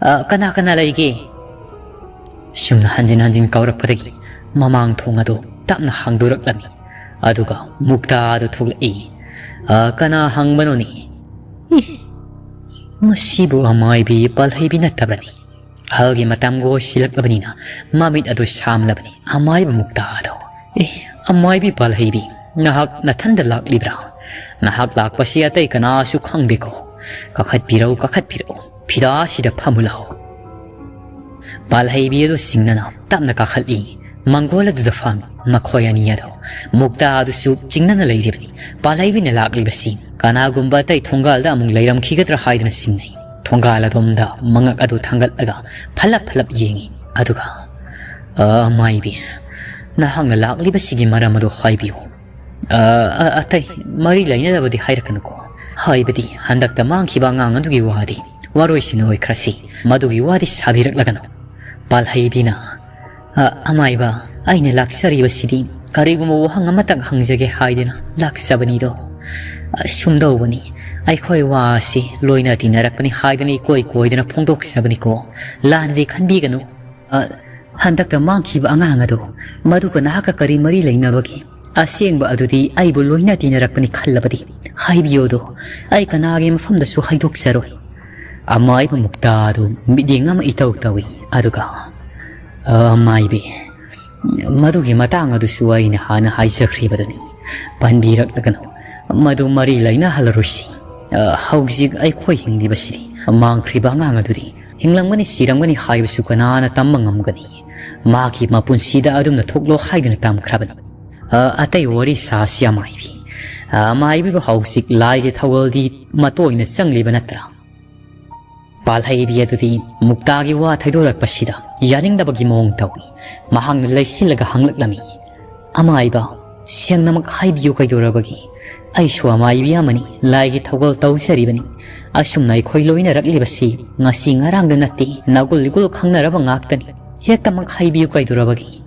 ꯑ, ꯀꯅꯥ ꯀꯅꯥ ꯂꯩꯒꯦ? ꯁꯨꯝꯅ ꯍꯟꯖꯤꯟ ꯍꯟꯖꯤꯟ ꯀꯧꯔꯛꯄꯗꯒꯤ ꯃꯃꯥꯡ ꯊꯣꯡ ꯑꯗꯨ ꯇꯞꯅ ꯍꯥꯡꯗꯣꯔꯛꯂꯝꯃꯤ꯫ ꯑꯗꯨꯒ ꯃꯨꯛꯇꯥ ꯑꯗꯨ ꯊꯣꯛꯂꯛꯏ꯫ "ꯑ, ꯀꯅꯥ ꯍꯪꯕꯅꯣꯅꯦ?" "ꯏ!" "ꯃꯁꯤꯕꯨ ꯑꯃꯥꯏꯕꯤ ꯄꯥꯜꯍꯩꯕꯤ ꯅꯠꯇꯕ꯭ꯔꯅꯤ?" ꯑꯍꯜꯒꯤ ꯃꯇꯝꯒ ꯑꯣꯏꯁꯤꯜꯂꯛꯂꯕꯅꯤꯅ ꯃꯃꯤꯠ ꯑꯗꯨ ꯁꯥꯝꯂꯕꯅꯤ ꯑꯃꯥꯏꯕ ꯃꯨꯛꯇꯥꯗꯣ꯫ "ꯑꯦ, ꯑꯃꯥꯏꯕꯤ ꯄꯥꯜꯍꯩꯕꯤ, ꯅꯍꯥꯛ ꯅꯊꯟꯗ ꯂꯥꯛꯂꯤꯕ꯭ꯔꯥ? ꯅꯍꯥꯛ ꯂꯥꯛꯄꯁꯤ ꯑꯇꯩ ꯀꯅꯥꯁꯨ ꯈꯪꯗꯦꯀꯣ꯫ ꯀꯥꯈꯠꯄꯤꯔꯛꯎ, ꯀꯥꯈꯠꯄꯤꯔꯛꯎ, ꯐꯤꯗꯥꯁꯤꯗ ꯐꯝꯃꯨ ꯂꯥꯛꯑꯣ꯫" ꯄꯥꯜꯍꯩꯕꯤ ꯑꯗꯨ ꯁꯤꯡꯅꯅ ꯇꯞꯅ ꯀꯥꯈꯠꯂꯤ꯫ ꯃꯪꯒꯣꯜ ꯑꯗꯨꯗ ꯐꯝꯃꯤ ꯃꯈꯣꯏ ꯑꯅꯤ ꯑꯗꯨ꯫ ꯃꯨꯛꯇꯥ ꯑꯗꯨꯁꯨ ꯆꯤꯡꯅꯅ ꯂꯩꯔꯤꯕꯅꯤ꯫ ꯄꯥꯜꯍꯩꯕꯤꯅ ꯂꯥꯛꯂꯤꯕꯁꯤ ꯀꯅꯥꯒꯨꯝꯕ ꯑꯇꯩ ꯊꯣꯡꯒꯥꯜꯗ ꯑꯃꯨꯛ ꯂꯩꯔꯝꯈꯤꯒꯗ꯭ꯔꯥ ꯍꯥꯏꯗꯨꯅ ꯆꯤꯡꯅꯩ꯫ ꯊꯣꯡꯒꯥꯜ ꯑꯗꯣꯝꯗ ꯃꯉꯛ ꯑꯗꯨ ꯊꯥꯡꯒꯠꯂꯒ ꯐꯠꯂꯞ ꯐꯠꯂꯞ ꯌꯦꯡꯉꯤ꯫ ꯑꯗꯨꯒ, "ꯑ, ꯃꯥꯏꯕꯤ, ꯅꯍꯥꯛꯅ ꯂꯥꯛꯂꯤꯕꯁꯤꯒꯤ ꯃꯔꯝ ꯑꯗꯨ ꯍꯥꯏꯕꯤꯌꯨ꯫" "ꯑ, ꯑ, ꯑꯇꯩ ꯃꯔꯤ ꯂꯩꯅꯗꯕꯗꯤ ꯍꯥꯏꯔꯛꯀꯅꯨꯀꯣ꯫ ꯍꯥꯏꯕꯗꯤ ꯍꯟꯗꯛꯇ ꯃꯥꯡꯈꯤꯕ ꯑꯉꯥꯡ ꯑꯗꯨꯒꯤ ꯋꯥꯗꯤ ꯋꯥꯔꯣꯏꯁꯤꯟ ꯑꯣꯏꯈ꯭ꯔꯁꯤ꯫ ꯃꯗꯨꯒꯤ ꯋꯥꯗꯤ ꯁꯥꯕꯤꯔꯛꯂꯒꯅꯨ꯫" ꯄꯥꯜꯍꯩꯕꯤꯅ, "ꯑ, ꯑꯃꯥꯏꯕ, ꯑꯩꯅ ꯂꯥꯛꯆꯔꯤꯕꯁꯤꯗꯤ ꯀꯔꯤꯒꯨꯝꯕ ꯋꯥꯍꯪ ꯑꯃꯇꯪ ꯍꯪꯖꯒꯦ ꯍꯥꯏꯗꯨꯅ ꯂꯥꯛꯆꯕꯅꯤꯗꯣ꯫ ꯑ, ꯁꯨꯝꯗꯧꯕꯅꯤ, ꯑꯩꯈꯣꯏ ꯋꯥ ꯑꯁꯤ ꯂꯣꯏꯅ ꯇꯤꯟꯅꯔꯛꯄꯅꯤ ꯍꯥꯏꯗꯨꯅ ꯏꯀꯣꯏ ꯀꯣꯏꯗꯅ ꯐꯣꯡꯗꯣꯛꯆꯕꯅꯤꯀꯣ꯫ ꯂꯥꯟꯅꯗꯤ ꯈꯟꯕꯤꯒꯅꯨ꯫ ꯑ, ꯍꯟꯗꯛꯇ ꯃꯥꯡꯈꯤꯕ ꯑꯉꯥꯡ ꯑꯗꯣ, ꯃꯗꯨꯒ ꯅꯍꯥꯛꯀ ꯀꯔꯤ ꯃꯔꯤ ꯂꯩꯅꯕꯒꯦ? ꯑꯁꯦꯡꯕ ꯑꯗꯨꯗꯤ ꯑꯩꯕꯨ ꯂꯣꯏꯅ ꯇꯤꯟꯅꯔꯛꯄꯅꯤ ꯈꯜꯂꯕꯗꯤ ꯍꯥꯏꯕꯤꯌꯣꯗꯣ꯫ ꯑꯩ ꯀꯅꯥꯒꯤ ꯃꯐꯝꯗꯁꯨ ꯍꯥꯏꯗꯣꯛꯆꯔꯣꯏ꯫" ꯑꯃꯥꯏꯕ ꯃꯨꯛꯇꯥꯗꯨ ꯃꯤꯠꯌꯦꯡ ꯑꯃ ꯏꯇꯧ ꯇꯧꯏ꯫ ꯑꯗꯨꯒ, "ꯑ, ꯃꯥꯏꯕꯤ, ꯃꯗꯨꯒꯤ ꯃꯇꯥꯡ ꯑꯗꯨꯁꯨ ꯑꯩꯅ ꯍꯥꯟꯅ ꯍꯥꯏꯖꯈ꯭ꯔꯤꯕꯗꯨꯅꯤ꯫ ꯄꯟꯕꯤꯔꯛꯂꯒꯅꯨ꯫ ꯃꯗꯨ ꯃꯔꯤ ꯂꯩꯅꯍꯜꯂꯔꯣꯏꯁꯤ꯫ ꯑ, ꯍꯧꯖꯤꯛ ꯑꯩꯈꯣꯏ ꯍꯤꯡꯂꯤꯕꯁꯤꯗꯤ ꯃꯥꯡꯈ꯭ꯔꯤꯕ ꯑꯉꯥꯡ ꯑꯗꯨꯗꯤ ꯍꯤꯡꯂꯝꯒꯅꯤ, ꯁꯤꯔꯝꯒꯅꯤ ꯍꯥꯏꯕꯁꯨ ꯀꯅꯥꯅ ꯇꯝꯕ ꯉꯝꯒꯅꯤ? ꯃꯍꯥꯛꯀꯤ ꯃꯄꯨꯟꯁꯤꯗ ꯑꯗꯨꯝꯅ ꯊꯣꯛꯂꯣ ꯍꯥꯏꯗꯨꯅ ꯇꯝꯈ꯭ꯔꯕꯅꯤ꯫ ꯑ, ꯑꯇꯩ ꯋꯥꯔꯤ ꯁꯥꯁꯤ ꯑꯃꯥꯏꯕꯤ꯫ ꯑ, ꯑꯃꯥꯏꯕꯤꯕꯨ ꯍꯧꯖꯤꯛ ꯂꯥꯏꯒꯤ ꯊꯧꯒꯜꯗꯤ ꯃꯇꯣꯏꯅ ꯆꯪꯂꯤꯕ ꯅꯠꯇ꯭ꯔꯥ?" ꯄꯥꯜꯍꯩꯕꯤ ꯑꯗꯨꯗꯤ ꯃꯨꯛꯇꯥꯒꯤ ꯋꯥ ꯊꯩꯗꯣꯔꯛꯄꯁꯤꯗ ꯌꯥꯅꯤꯡꯗꯕꯒꯤ ꯃꯑꯣꯡ ꯇꯧꯏ꯫ ꯃꯍꯥꯛꯅ ꯂꯩꯁꯤꯜꯂꯒ ꯍꯪꯂꯛꯂꯝꯃꯤ, "ꯑꯃꯥꯏꯕ, ꯁꯦꯡꯅꯃꯛ ꯍꯥꯏꯕꯤꯌꯨ ꯀꯩꯗꯧꯔꯕꯒꯦ? ꯑꯩꯁꯨ ꯑꯃꯥꯏꯕꯤ ꯑꯃꯅꯤ, ꯂꯥꯏꯒꯤ ꯊꯧꯒꯜ ꯇꯧꯖꯔꯤꯕꯅꯤ꯫ ꯑꯁꯨꯝꯅ ꯑꯩꯈꯣꯏ ꯂꯣꯏꯅꯔꯛꯂꯤꯕꯁꯤ ꯉꯁꯤ ꯉꯔꯥꯡꯗ ꯅꯠꯇꯦ, ꯅꯒꯨꯜ ꯏꯒꯨꯜ ꯈꯪꯅꯔꯕ ꯉꯥꯛꯇꯅꯤ꯫ ꯍꯦꯛꯇꯃꯛ ꯍꯥꯏꯕꯤꯌꯨ ꯀꯩꯗꯧꯔꯕꯒꯦ?"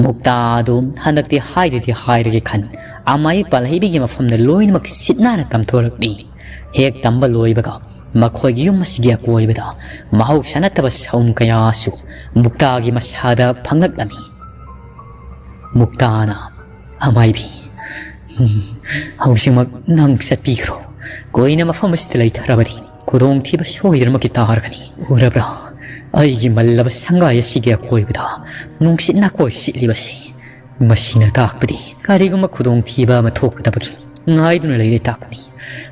ꯃꯨꯛꯇꯥꯗꯨ ꯍꯟꯗꯛꯇꯤ ꯍꯥꯏꯗꯗꯤ ꯍꯥꯏꯔꯒꯦ ꯈꯟ, ꯑꯃꯥꯏ ꯄꯥꯜꯍꯩꯕꯤꯒꯤ ꯃꯐꯝꯗ ꯂꯣꯏꯅꯃꯛ ꯁꯤꯠ ꯅꯥꯟꯅ ꯇꯝꯊꯣꯔꯛꯂꯤ꯫ ꯍꯦꯛ ꯇꯝꯕ ꯂꯣꯏꯕꯒ ꯃꯈꯣꯏꯒꯤ ꯌꯨꯝ ꯑꯁꯤꯒꯤ ꯑꯀꯣꯏꯕꯗ ꯃꯍꯧꯁꯥ ꯅꯠꯇꯕ ꯁꯥꯎꯟ ꯀꯌꯥꯁꯨ ꯃꯨꯛꯇꯥꯒꯤ ꯃꯁꯥꯗ ꯐꯪꯂꯛꯂꯝꯃꯤ꯫ ꯃꯨꯛꯇꯥꯅ, "ꯑꯃꯥꯏꯕꯤ, ꯎꯝ, ꯍꯧꯖꯤꯛꯃꯛ ꯅꯪ ꯆꯠꯄꯤꯈ꯭ꯔꯣ꯫ ꯀꯨꯏꯅ ꯃꯐꯝ ꯑꯁꯤꯗ ꯂꯩꯊꯔꯕꯗꯤ ꯈꯨꯗꯣꯡꯊꯤꯕ ꯁꯣꯏꯗꯅꯃꯛꯀꯤ ꯇꯥꯔꯒꯅꯤ꯫ ꯎꯔꯕ꯭ꯔꯥ? ꯑꯩꯒꯤ ꯃꯜꯂꯕ ꯁꯪꯒꯥꯏ ꯑꯁꯤꯒꯤ ꯑꯀꯣꯏꯕꯗ ꯅꯨꯡꯁꯤꯠꯅ ꯀꯣꯏ ꯁꯤꯠꯂꯤꯕꯁꯤ꯫ ꯃꯁꯤꯅ ꯇꯥꯛꯄꯗꯤ ꯀꯔꯤꯒꯨꯝꯕ ꯈꯨꯗꯣꯡꯊꯤꯕ ꯑꯃ ꯊꯣꯛꯀꯗꯕꯒꯤ ꯉꯥꯏꯗꯨꯅ ꯂꯩꯔꯦ ꯇꯥꯛꯄꯅꯤ꯫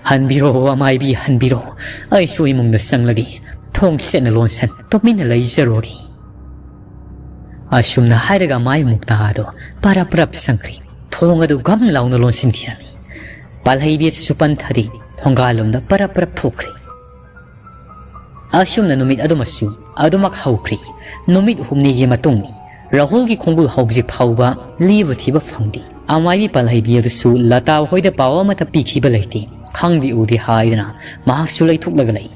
"ꯍꯟꯕꯤꯔꯣ, ꯑꯃꯥꯏꯕꯤ, ꯍꯟꯕꯤꯔꯣ꯫ ꯑꯩꯁꯨ ꯏꯃꯨꯡꯗ ꯆꯪꯂꯒꯦ꯫ ꯊꯣꯡ ꯆꯦꯠꯅ ꯂꯣꯟꯁꯟ ꯇꯨꯃꯤꯟꯅ ꯂꯩꯖꯔꯣꯔꯤ"꯫ ꯑꯁꯨꯝꯅ ꯍꯥꯏꯔꯒ ꯑꯃꯥꯏꯕꯤ ꯃꯨꯛꯇꯥ ꯑꯗꯨ ꯄꯔꯞ ꯄꯔꯞ ꯆꯪꯈ꯭ꯔꯦ꯫ ꯊꯣꯡ ꯑꯗꯨ ꯒꯝ ꯂꯥꯎꯅ ꯂꯣꯟꯁꯤꯟꯈꯤꯔꯝꯃꯤ꯫ ꯄꯥꯜꯍꯩꯕꯤ ꯑꯗꯨꯁꯨ ꯄꯟꯊꯗꯦ, ꯊꯣꯡꯒꯥꯜꯂꯣꯝꯗ ꯄꯔꯞ ꯄꯔꯞ ꯊꯣꯛꯈ꯭ꯔꯦ꯫ ꯑꯁꯨꯝꯅ ꯅꯨꯃꯤꯠ ꯑꯗꯨꯃꯁꯨ ꯑꯗꯨꯃꯛ ꯍꯧꯈ꯭ꯔꯦ꯫ ꯅꯨꯃꯤꯠ ꯍꯨꯝꯅꯤꯒꯤ ꯃꯇꯨꯡ ꯔꯥꯍꯨꯜꯒꯤ ꯈꯣꯡꯒꯨꯜ ꯍꯧꯖꯤꯛ ꯐꯥꯎꯕ ꯂꯤꯕ ꯊꯤꯕ ꯐꯪꯗꯦ꯫ ꯑꯃꯥꯏꯕꯤ ꯄꯥꯜꯍꯩꯕꯤ ꯑꯗꯨꯁꯨ ꯂꯇꯥ ꯍꯣꯏꯗ ꯄꯥꯎ ꯑꯃꯠꯇ ꯄꯤꯈꯤꯕ ꯂꯩꯇꯦ꯫ ꯈꯪꯗꯦ ꯎꯗꯦ ꯍꯥꯏꯗꯅ ꯃꯍꯥꯛꯁꯨ ꯂꯩꯊꯣꯛꯂꯒ ꯂꯩ꯫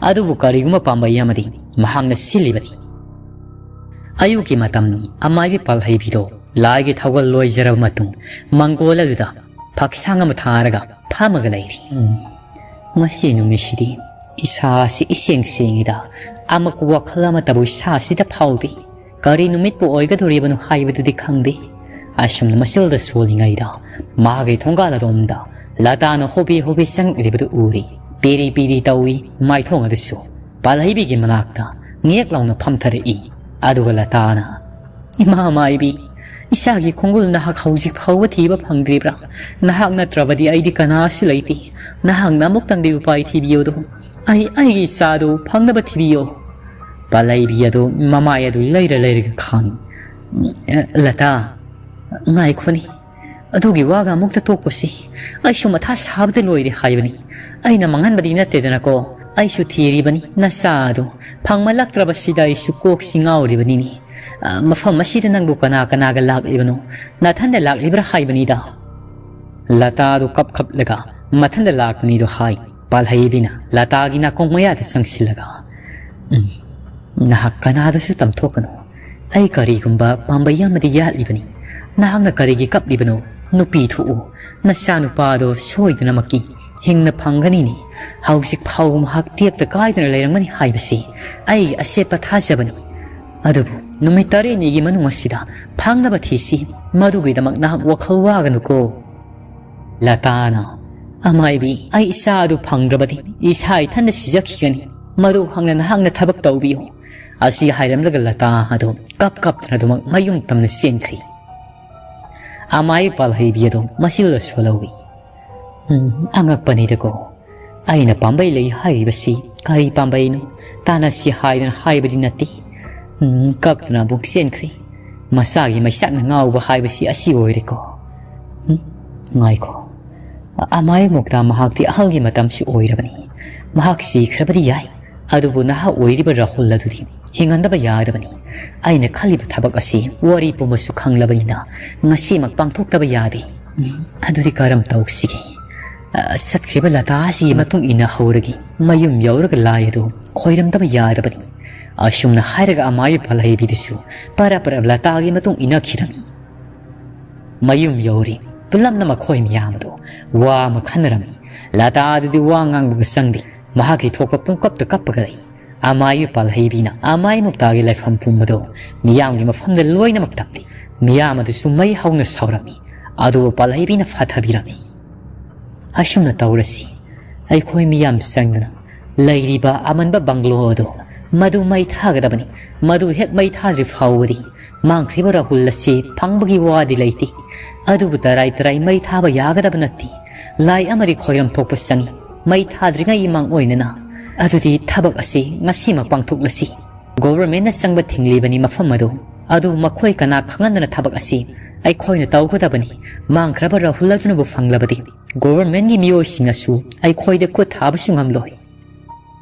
ꯑꯗꯨꯕꯨ ꯀꯔꯤꯒꯨꯝꯕ ꯄꯥꯝꯕꯩ ꯑꯃꯗꯤ ꯃꯍꯥꯛꯅ ꯁꯤꯜꯂꯤꯕꯅꯤ꯫ ꯑꯌꯨꯛꯀꯤ ꯃꯇꯝꯅꯤ꯫ ꯑꯃꯥꯏꯕꯤ ꯄꯥꯜꯍꯩꯕꯤꯗꯣ ꯂꯥꯏꯒꯤ ꯊꯧꯒꯜ ꯂꯣꯏꯖꯔꯕ ꯃꯇꯨꯡ ꯃꯪꯒꯣꯜ ꯑꯗꯨꯗ ꯐꯛꯁꯥꯡ ꯑꯃ ꯊꯥꯔꯒ ꯐꯝꯃꯒ ꯂꯩꯔꯤ꯫ ꯎꯝ, ꯉꯁꯤ ꯅꯨꯃꯤꯠꯁꯤꯗꯤ ꯏꯁꯥꯁꯤ ꯏꯁꯦꯡ ꯁꯦꯡꯉꯤꯗ, ꯑꯃꯛ ꯋꯥꯈꯜ ꯑꯃꯠꯇꯕꯨ ꯏꯁꯥꯁꯤꯗ ꯐꯥꯎꯗꯦ꯫ ꯀꯔꯤ ꯅꯨꯃꯤꯠꯄꯨ ꯑꯣꯏꯒꯗꯧꯔꯤꯕꯅꯣ ꯍꯥꯏꯕꯗꯨꯗꯤ ꯈꯪꯗꯦ꯫ ꯑꯁꯨꯝꯅ ꯃꯆꯤꯜꯗ ꯁꯣꯜꯂꯤꯉꯩꯗ ꯃꯥꯒꯤ ꯊꯣꯡꯒꯥꯜ ꯑꯗꯣꯝꯗ ꯂꯇꯥꯅ ꯍꯣꯕꯦ ꯍꯣꯕꯦ ꯆꯪꯂꯛꯂꯤꯕꯗꯨ ꯎꯔꯦ꯫ ꯄꯤꯔꯤ ꯄꯤꯔꯤ ꯇꯧꯏ ꯃꯥꯏꯊꯣꯡ ꯑꯗꯨꯁꯨ꯫ ꯄꯥꯜꯍꯩꯕꯤꯒꯤ ꯃꯅꯥꯛꯇ ꯉꯦꯛ ꯂꯥꯎꯅ ꯐꯝꯊꯔꯛꯏ꯫ ꯑꯗꯨꯒ ꯂꯇꯥꯅ, "ꯏꯃꯥ ꯃꯥꯏꯕꯤ, ꯏꯆꯥꯒꯤ ꯈꯣꯡꯒꯨꯜ ꯅꯍꯥꯛ ꯍꯧꯖꯤꯛ ꯐꯥꯎꯕ ꯊꯤꯕ ꯐꯪꯗ꯭ꯔꯤꯕ꯭ꯔꯥ? ꯅꯍꯥꯛ ꯅꯠꯇ꯭ꯔꯕꯗꯤ ꯑꯩꯗꯤ ꯀꯅꯥꯁꯨ ꯂꯩꯇꯦ꯫ ꯅꯍꯥꯛꯅ ꯑꯃꯨꯛꯇꯪꯗꯤ ꯎꯄꯥꯏ ꯊꯤꯕꯤꯌꯨꯗꯣ꯫ ꯑꯩ, ꯑꯩꯒꯤ ꯏꯆꯥꯗꯨ ꯐꯪꯅꯕ ꯊꯤꯕꯤꯌꯣ"꯫ ꯄꯥꯜꯍꯩꯕꯤ ꯑꯗꯨ ꯃꯃꯥꯏ ꯑꯗꯨ ꯂꯩꯔ ꯂꯩꯔꯒ ꯈꯥꯡꯏ꯫ "ꯑꯦ, ꯂꯇꯥ, ꯉꯥꯏꯈꯣꯅꯤ꯫ ꯑꯗꯨꯒꯤ ꯋꯥꯒ ꯑꯃꯨꯛꯇ ꯇꯣꯛꯄꯁꯤ꯫ ꯑꯩꯁꯨ ꯃꯊꯥ ꯁꯥꯕꯗ ꯂꯣꯏꯔꯦ ꯍꯥꯏꯕꯅꯤ꯫ ꯑꯩꯅ ꯃꯥꯡꯍꯟꯕꯗꯤ ꯅꯠꯇꯦꯗꯅꯀꯣ꯫ ꯑꯩꯁꯨ ꯊꯤꯔꯤꯕꯅꯤ ꯅꯆꯥ ꯑꯗꯨ꯫ ꯐꯪꯃꯜꯂꯛꯇ꯭ꯔꯕꯁꯤꯗ ꯑꯩꯁꯨ ꯀꯣꯛꯁꯤ ꯉꯥꯎꯔꯤꯕꯅꯤꯅꯦ꯫ ꯑ, ꯃꯐꯝ ꯑꯁꯤꯗ ꯅꯪꯕꯨ ꯀꯅꯥ ꯀꯅꯥꯒ ꯂꯥꯛꯂꯤꯕꯅꯣ? ꯅꯊꯟꯗ ꯂꯥꯛꯂꯤꯕ꯭ꯔꯥ ꯍꯥꯏꯕꯅꯤꯗ"꯫ ꯂꯇꯥꯗꯨ ꯀꯞ ꯀꯞꯂꯒ ꯃꯊꯟꯗ ꯂꯥꯛꯄꯅꯤꯗꯣ ꯍꯥꯏ꯫ ꯄꯥꯜꯍꯩꯕꯤꯅ ꯂꯇꯥꯒꯤ ꯅꯥꯀꯣꯡ ꯃꯌꯥꯗ ꯆꯪꯁꯤꯜꯂꯒ, "ꯎꯝ, ꯅꯍꯥꯛ ꯀꯅꯥꯗꯁꯨ ꯇꯝꯊꯣꯛꯀꯅꯨ꯫ ꯑꯩ ꯀꯔꯤꯒꯨꯝꯕ ꯄꯥꯝꯕꯩ ꯑꯃꯗꯤ ꯌꯥꯠꯂꯤꯕꯅꯤ꯫ ꯅꯍꯥꯛꯅ ꯀꯔꯤꯒꯤ ꯀꯞꯂꯤꯕꯅꯣ? ꯅꯨꯄꯤ ꯊꯣꯛꯎ꯫ ꯅꯆꯥꯅꯨꯄꯥꯗꯣ ꯁꯣꯏꯗꯅꯃꯛꯀꯤ ꯍꯤꯡꯅ ꯐꯪꯒꯅꯤꯅꯤ꯫ ꯍꯧꯖꯤꯛ ꯐꯥꯎꯕ ꯃꯍꯥꯛ ꯇꯦꯛꯇ ꯀꯥꯏꯗꯅ ꯂꯩꯔꯝꯒꯅꯤ ꯍꯥꯏꯕꯁꯤ ꯑꯩꯒꯤ ꯑꯆꯦꯠꯄ ꯊꯥꯖꯕꯅꯤ꯫ ꯑꯗꯨꯕꯨ ꯅꯨꯃꯤꯠ ꯇꯔꯦꯠꯅꯤꯒꯤ ꯃꯅꯨꯡ ꯑꯁꯤꯗ ꯐꯪꯅꯕ ꯊꯤꯁꯤ꯫ ꯃꯗꯨꯒꯤꯗꯃꯛ ꯅꯍꯥꯛ ꯋꯥꯈꯜ ꯋꯥꯒꯅꯨꯀꯣ"꯫ ꯂꯇꯥꯅ "ꯑꯃꯥꯏꯕꯤ, ꯑꯩ ꯏꯆꯥ ꯑꯗꯨ ꯐꯪꯗ꯭ꯔꯕꯗꯤ ꯏꯁꯥ ꯏꯊꯟꯗ ꯁꯤꯖꯈꯤꯒꯅꯤ꯫ ꯃꯗꯨ ꯈꯪꯅ ꯅꯍꯥꯛꯅ ꯊꯕꯛ ꯇꯧꯕꯤꯌꯨ"꯫ ꯑꯁꯤ ꯍꯥꯏꯔꯝꯂꯒ ꯂꯇꯥ ꯑꯗꯨ ꯀꯞ ꯀꯞꯇꯅ ꯑꯗꯨꯃꯛ ꯃꯌꯨꯝ ꯇꯝꯅ ꯆꯦꯟꯈ꯭ꯔꯦ꯫ ꯑꯃꯥꯏ ꯄꯥꯜꯍꯩꯕꯤ ꯑꯗꯨ ꯃꯁꯤꯗ ꯁꯣꯜꯍꯧꯏ꯫ "ꯎꯝ, ꯑꯉꯛꯄꯅꯤꯗꯀꯣ꯫ ꯑꯩꯅ ꯄꯥꯝꯕꯩ ꯂꯩ ꯍꯥꯏꯔꯤꯕꯁꯤ ꯀꯔꯤ ꯄꯥꯝꯕꯩꯅꯣ? ꯇꯥꯟꯅꯁꯤ ꯍꯥꯏꯗꯅ ꯍꯥꯏꯕꯗꯤ ꯅꯠꯇꯦ꯫ ꯎꯝ, ꯀꯞꯇꯅ ꯑꯃꯨꯛ ꯆꯦꯟꯈ꯭ꯔꯦ꯫ ꯃꯁꯥꯒꯤ ꯃꯩꯁꯥꯛꯅ ꯉꯥꯎꯕ ꯍꯥꯏꯕꯁꯤ ꯑꯁꯤ ꯑꯣꯏꯔꯦꯀꯣ꯫ ꯎꯝ, ꯉꯥꯏꯈꯣ꯫ ꯑ-, ꯑꯃꯥꯏ ꯃꯨꯛꯇ ꯃꯍꯥꯛꯇꯤ ꯑꯍꯜꯒꯤ ꯃꯇꯝꯁꯨ ꯑꯣꯏꯔꯕꯅꯤ꯫ ꯃꯍꯥꯛ ꯁꯤꯈ꯭ꯔꯕꯗꯤ ꯌꯥꯏ, ꯑꯗꯨꯕꯨ ꯅꯍꯥ ꯑꯣꯏꯔꯤꯕ ꯔꯥꯍꯨꯜ ꯑꯗꯨꯗꯤ ꯍꯤꯡꯍꯟꯗꯕ ꯌꯥꯗꯕꯅꯤ꯫ ꯑꯩꯅ ꯈꯜꯂꯤꯕ ꯊꯕꯛ ꯑꯁꯤ ꯋꯥꯔꯤ ꯄꯨꯝꯕꯁꯨ ꯈꯪꯂꯕꯅꯤꯅ ꯉꯁꯤꯃꯛ ꯄꯥꯡꯊꯣꯛꯇꯕ ꯌꯥꯗꯦ꯫ ꯎꯝ, ꯑꯗꯨꯗꯤ ꯀꯔꯝ ꯇꯧꯁꯤꯒꯦ? ꯑ, ꯆꯠꯈ꯭ꯔꯤꯕ ꯂꯇꯥ ꯑꯁꯤꯒꯤ ꯃꯇꯨꯡ ꯏꯟꯅ ꯍꯧꯔꯒꯦ꯫ ꯃꯌꯨꯝ ꯌꯧꯔꯒ ꯂꯥꯏ ꯑꯗꯨ ꯈꯣꯏꯔꯝꯗꯕ ꯌꯥꯗꯕꯅꯤ"꯫ ꯑꯁꯨꯝꯅ ꯍꯥꯏꯔꯒ ꯑꯃꯥꯏ ꯄꯥꯜꯍꯩꯕꯤꯗꯨꯁꯨ ꯄꯔꯞ ꯄꯔꯞ ꯂꯇꯥꯒꯤ ꯃꯇꯨꯡ ꯏꯟꯅꯈꯤꯔꯝꯃꯤ꯫ ꯃꯌꯨꯝ ꯌꯧꯔꯦ꯫ ꯄꯨꯂꯞꯅ ꯃꯈꯣꯏ ꯃꯌꯥꯝ ꯑꯗꯨ ꯋꯥ ꯑꯃ ꯈꯟꯅꯔꯝꯃꯤ꯫ ꯂꯇꯥ ꯑꯗꯨꯗꯤ ꯋꯥ ꯉꯥꯡꯕꯒ ꯆꯪꯗꯦ꯫ ꯃꯍꯥꯛꯀꯤ ꯊꯣꯛꯄ ꯄꯨꯡꯀꯞꯇ ꯀꯞꯄꯒ ꯂꯩ꯫ ꯑꯃꯥꯏ ꯄꯥꯜꯍꯩꯕꯤꯅ ꯑꯃꯥꯏ ꯃꯨꯛꯇꯥꯒꯤ ꯂꯩꯐꯝ ꯄꯨꯝꯕꯗꯨ ꯃꯤꯌꯥꯝꯒꯤ ꯃꯐꯝꯗ ꯂꯣꯏꯅꯃꯛ ꯇꯝꯂꯤ꯫ ꯃꯤꯌꯥꯝ ꯑꯗꯨꯁꯨ ꯃꯩ ꯍꯧꯅ ꯁꯧꯔꯝꯃꯤ꯫ ꯑꯗꯨꯕꯨ ꯄꯥꯜꯍꯩꯕꯤꯅ ꯐꯥꯊꯕꯤꯔꯝꯃꯤ꯫ "ꯑꯁꯨꯝꯅ ꯇꯧꯔꯁꯤ꯫ ꯑꯩꯈꯣꯏ ꯃꯤꯌꯥꯝ ꯆꯪꯗꯨꯅ ꯂꯩꯔꯤꯕ ꯑꯃꯟꯕ ꯕꯪꯒ꯭ꯂꯣ ꯑꯗꯨ ꯃꯗꯨ ꯃꯩ ꯊꯥꯒꯗꯕꯅꯤ꯫ ꯃꯗꯨ ꯍꯦꯛ ꯃꯩ ꯊꯥꯗ꯭ꯔꯤ ꯐꯥꯎꯕꯗꯤ ꯃꯥꯡꯈ꯭ꯔꯤꯕ ꯔꯥꯍꯨꯜ ꯑꯁꯤ ꯐꯪꯕꯒꯤ ꯋꯥꯗꯤ ꯂꯩꯇꯦ꯫ ꯑꯗꯨꯕꯨ ꯇꯔꯥꯏ ꯇꯔꯥꯏ ꯃꯩ ꯊꯥꯕ ꯌꯥꯒꯗꯕ ꯅꯠꯇꯦ꯫ ꯂꯥꯏ ꯑꯃꯗꯤ ꯈꯣꯏꯔꯝ ꯊꯣꯛꯄ ꯆꯪꯏ꯫ ꯃꯩ ꯊꯥꯗ꯭ꯔꯤꯉꯩ ꯃꯥꯡ ꯑꯣꯏꯅꯅ꯫ ꯑꯗꯨꯗꯤ ꯊꯕꯛ ꯑꯁꯤ ꯉꯁꯤꯃꯛ ꯄꯥꯡꯊꯣꯛꯂꯁꯤ꯫ ꯒꯣꯚꯔꯟꯃꯦꯟꯠꯅ ꯆꯪꯕ ꯊꯤꯡꯂꯤꯕꯅꯤ ꯃꯐꯝ ꯑꯗꯨ꯫ ꯑꯗꯨ ꯃꯈꯣꯏ ꯀꯅꯥ ꯈꯪꯍꯟꯗꯅ ꯊꯕꯛ ꯑꯁꯤ ꯑꯩꯈꯣꯏꯅ ꯇꯧꯒꯗꯕꯅꯤ꯫ ꯃꯥꯡꯈ꯭ꯔꯕ ꯔꯥꯍꯨꯜ ꯑꯗꯨꯅꯕꯨ ꯐꯪꯂꯕꯗꯤ ꯒꯣꯚꯔꯟꯃꯦꯟꯠꯀꯤ ꯃꯤꯑꯣꯏꯁꯤꯡꯅꯁꯨ ꯑꯩꯈꯣꯏꯗ ꯈꯨꯠ ꯊꯥꯕꯁꯨ ꯉꯝꯂꯣꯏ"꯫